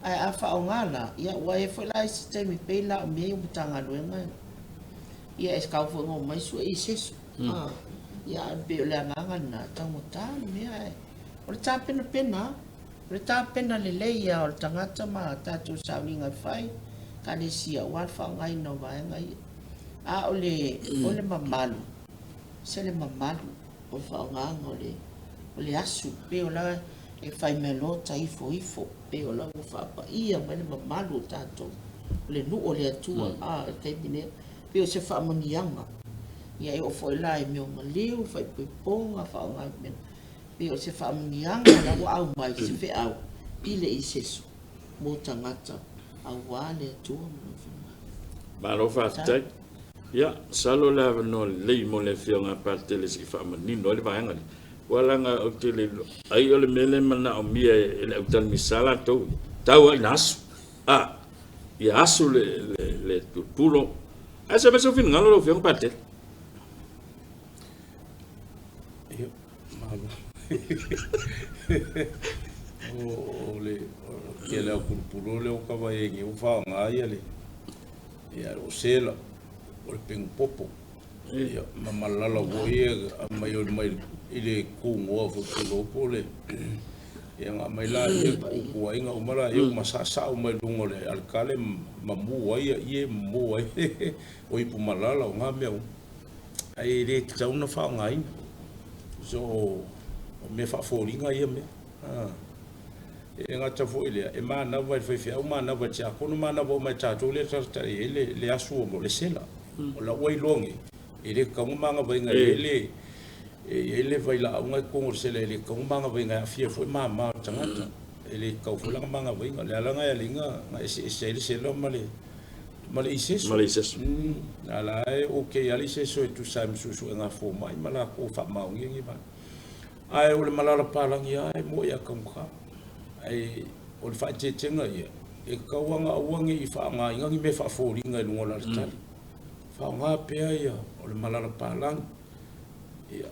Ae a faaaoga la, ia ua i ai foi la isi taimi pei la o mea ia o Matagaluega, ia e tau foi ina omai sue i seso. Ia ae pei o le agaga lena, taugata le mea ae o le tapenapena lava. O le tapena lelei ia o le tagata ma tatou sauniga e fai, Ekalesia, aua le faaaogaina o vaega ia. A o le, o le mamalu, se le mamalu o le faaaogaga o le, o le asu, pei o la e fai mai loa ta ifo ifo, pei o la ua faapaia mai le mamalu o tatou, o le nuu o le Atua, a, i le taimi lea, pei o se faamanuiaga. Ia e oo foi la i mea o maliu, faaipoipoga, faaaoga i mea. Pei o se faamanuiaga la ua aumai se feau i le iseso mo tagata aua le Atua ma lona finagalo. Malo faafetai. Ia, masalo o le avanoa lelei mo le Afioga a Patele se i faamanino ai le vaega lea. Aua leaga ou te le iloa, ai o le mea lea e manaomia e le autalemisa latou ia, tau lava ina asu. A, ia asu le, le, le tupulo. Ae se i aumai sou finagalo lau Afioga Patele. Ia, malo. O le tele o pulupulu lea ua kava i ai ua faaaoga ia le ia o sela o le pegu popo. Ia ma malala foi ia aumai o mai i le kugoa foi tulo po le ia nga mai la ia kukuaiga uma la ia uma sasao mai luga o le alikale ma mu ai ia ie ma mu ai o ipu malala o ngā mea uma. Ae e le tatau ona faaaogaina. So, o mea faafoliga ia mea. E le gata foi i lea, e manava i le faifeau, manava i le tiakono, manava uma ia tatou lea e talatala i ai le, le asu o le sela. O lau ua iloa nei, e le tatau ona magavaina e i ai le, e i ai le vailaauga i totonu o le sela, e le tatau ona magavaina e aafia ai foi mama o le tagata. E le tatau foi la ona magavaina. O le ala lena e ala ai ona eseese ai le sela ma le, ma le iseso. Ma le iseso. A la e okay lava le iseso e tusa ai ma suesuega a fomai ma latou faamaonia nei vaega. Ae o le malala palagi lava e moe ia taugata. Ae o le faaeteetega ia, e tatau lava ona aua ne i faaaogaina ni mea faafoliga i luga o le alatali. Faaaoga pea ia o le malala palagi. Ia,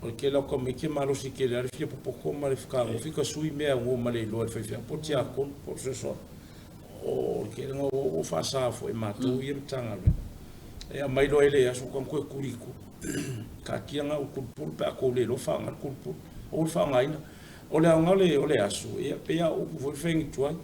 o le tele lava o tamaiti e malosi tele lava le fia popoto ma le fetagofi tasui mea e aunoa ma le iloa e le faifeau po o le tiakono po o le fesoasoani. O le tele na ua ua faasa foi e matou ia Matagaluega. E aumai loa i le aso ta toe tuli i tua. Taatia na o le pulupulu pe a tou le iloa faaaoga le pulupulu. Aua le faaaogaina. O le aoga o le aso, ia pei lava o upu foi le fai tuai.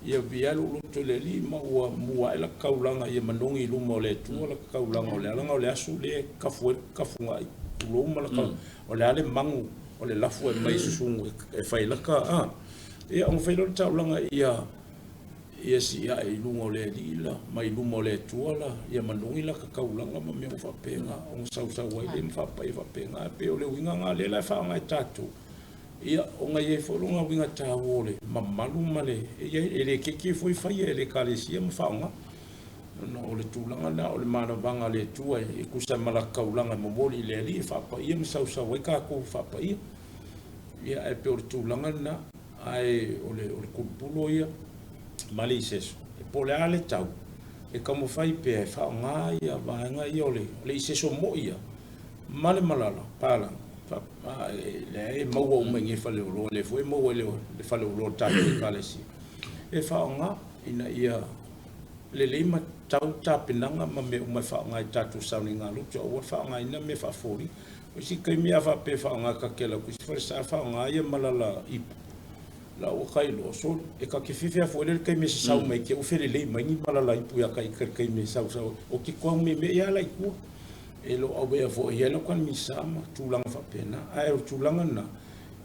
Ia viia lou loto i le Alii ma ua mua ae laka taulaga ia manogi i luma o le Atua laka taulaga o le ala na o le aso lea e kafu ai le kafuga'i tulou ma laka o le a le magu o le lafu e aumai i susunu e fai ai laka a ia ona fai lea o le taulaga ia ia sii ae i luga o le Alii la ma i luma o le Atua la ia manogi laka taulaga ma mea uma faapena ona sausau ai lea ma faapaia faapena e pei o le uiga na lea la e faaaoga e tatou Ia, ona e i ai foi lona uiga taua o le mamalu ma le, e i ai, e le keikei foi faia e le Ekalesia ma faaaoga. Ona o le tulaga lena o le manavaga a le Atua e tusa ai ma lata taulaga e momoli i le Alii e faapaia ma sausau ai tatou faapaia. Ia, ae pei o le tulaga lena, ae o le, o le pulupulo ia ma le iseso, e po o le a le tau, e taumafai pea e faaaoga ia vaega ia o le, o le iseso moi ia ma le malala palagi, lea e maua uma i nei faleoloa, lea foi e maua i le faleoloa o le tatou Ekalesia, e faaaoga ina ia lelei ma tau tapenaga ma mea uma e faaaoga i tatou sauniga lotu, aua le faaaogaina mea faafoliga. O isi taimi a faapea e faaaoga ta te alu atu i isi falesa faaaoga ia malala ipu, la ua ta iloa, sole, e ta te fiafia foi lea i le taimi e sasau mai te i ua felelei mai ni malala ipu ia ta ita i le taimi e sausau ai. Ou te tuau meemee lava la i tua. E le o awea foi i ai lau kanimisa ma tulaga faapena. Ae o le tulaga lena,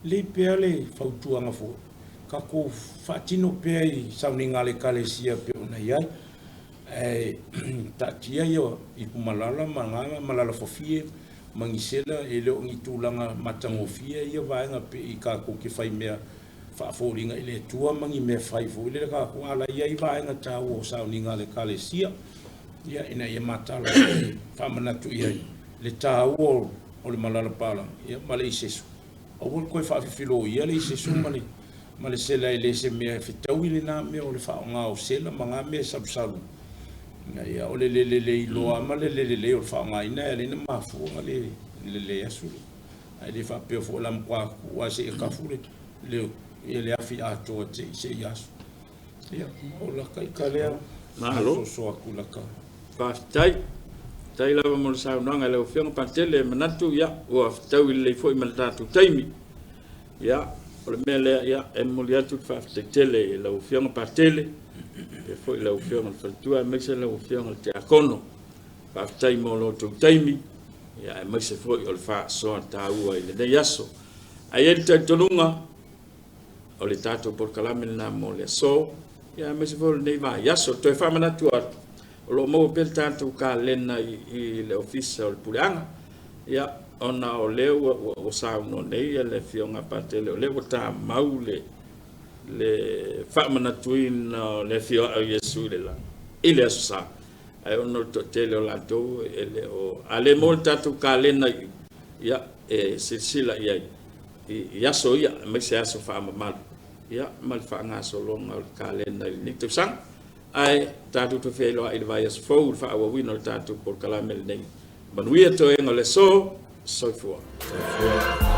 lei pea le fautuaga foi, tatou faatino pea i sauniga a le Ekalesia e pei ona i ai. Ae taatia ia ipu malala ma ga malala fafie ma gisela, e le o ni tulaga matagofie ia vaega pe i tatou te fai mea faafoliga i le Atua ma ni mea fai foi lele tatou, a la e i ai vaega taua o sauniga a le Ekalesia. Ia, ina ia mataala e faamanatu i ai le taua o le malala palagi ia, ma le iseso. Aua le toe faafifiloia le iseso ma le, ma le sela e le se mea e fetaui lena mea o le faaaoga o sela ma na mea e salusalu. Ina ia, o le le lelei loa ma le le lelei o le faaaogaina e ala ai ona mafua ona le lelei aso le. Ae le faapea foi o le a matua tuu lava seia tafu le, le, ia le afi atoa te i seia aso. Ia, o laka ita lea. Malo. Soso atu laka. Faafetai. Faafetai lava mo le saunoaga i lau Afioga Patele, e manatu ia ua fetaui lelei foi ma le tatou taimi. Ia, o le mea lea ia e momoli atu le faafetai tele i lau Afioga Patele, faapea foi lau Afioga i le Faletua aemaise lau Afioga i le Tiakono. Faafetai mo lo outou taimi, ia aemaise foi o le faasoa taua i lenei aso. Ae i ai le talitonuga, O le tatou polokalame lena mo le aso, ia aemaise foi o lenei vaiaso. Toe faamanatu atu, o lo o maua pea le tatou kalena i, i le ofisa o le puleaga, ia, ona o lea ua, ua, ua saunoa nei le Afioga a Patele, o lea ua tamau le, le faamanatuina o le afioa'i o Iesu i le lagi, i le Aso Sa. Ae ona o le toatele o latou e le o, a le maua le tatou kalena i, ia, e silasila i ai i aso ia, aemaise aso faamamalu, ia, ma le faagasologa o le kalena i lenei tausaga. Ae tatou toe feiloai i le vaiaso fou i le faaauauina o le tatou polokalame lenei. Manuia toega o le aso, soifua. Soifua.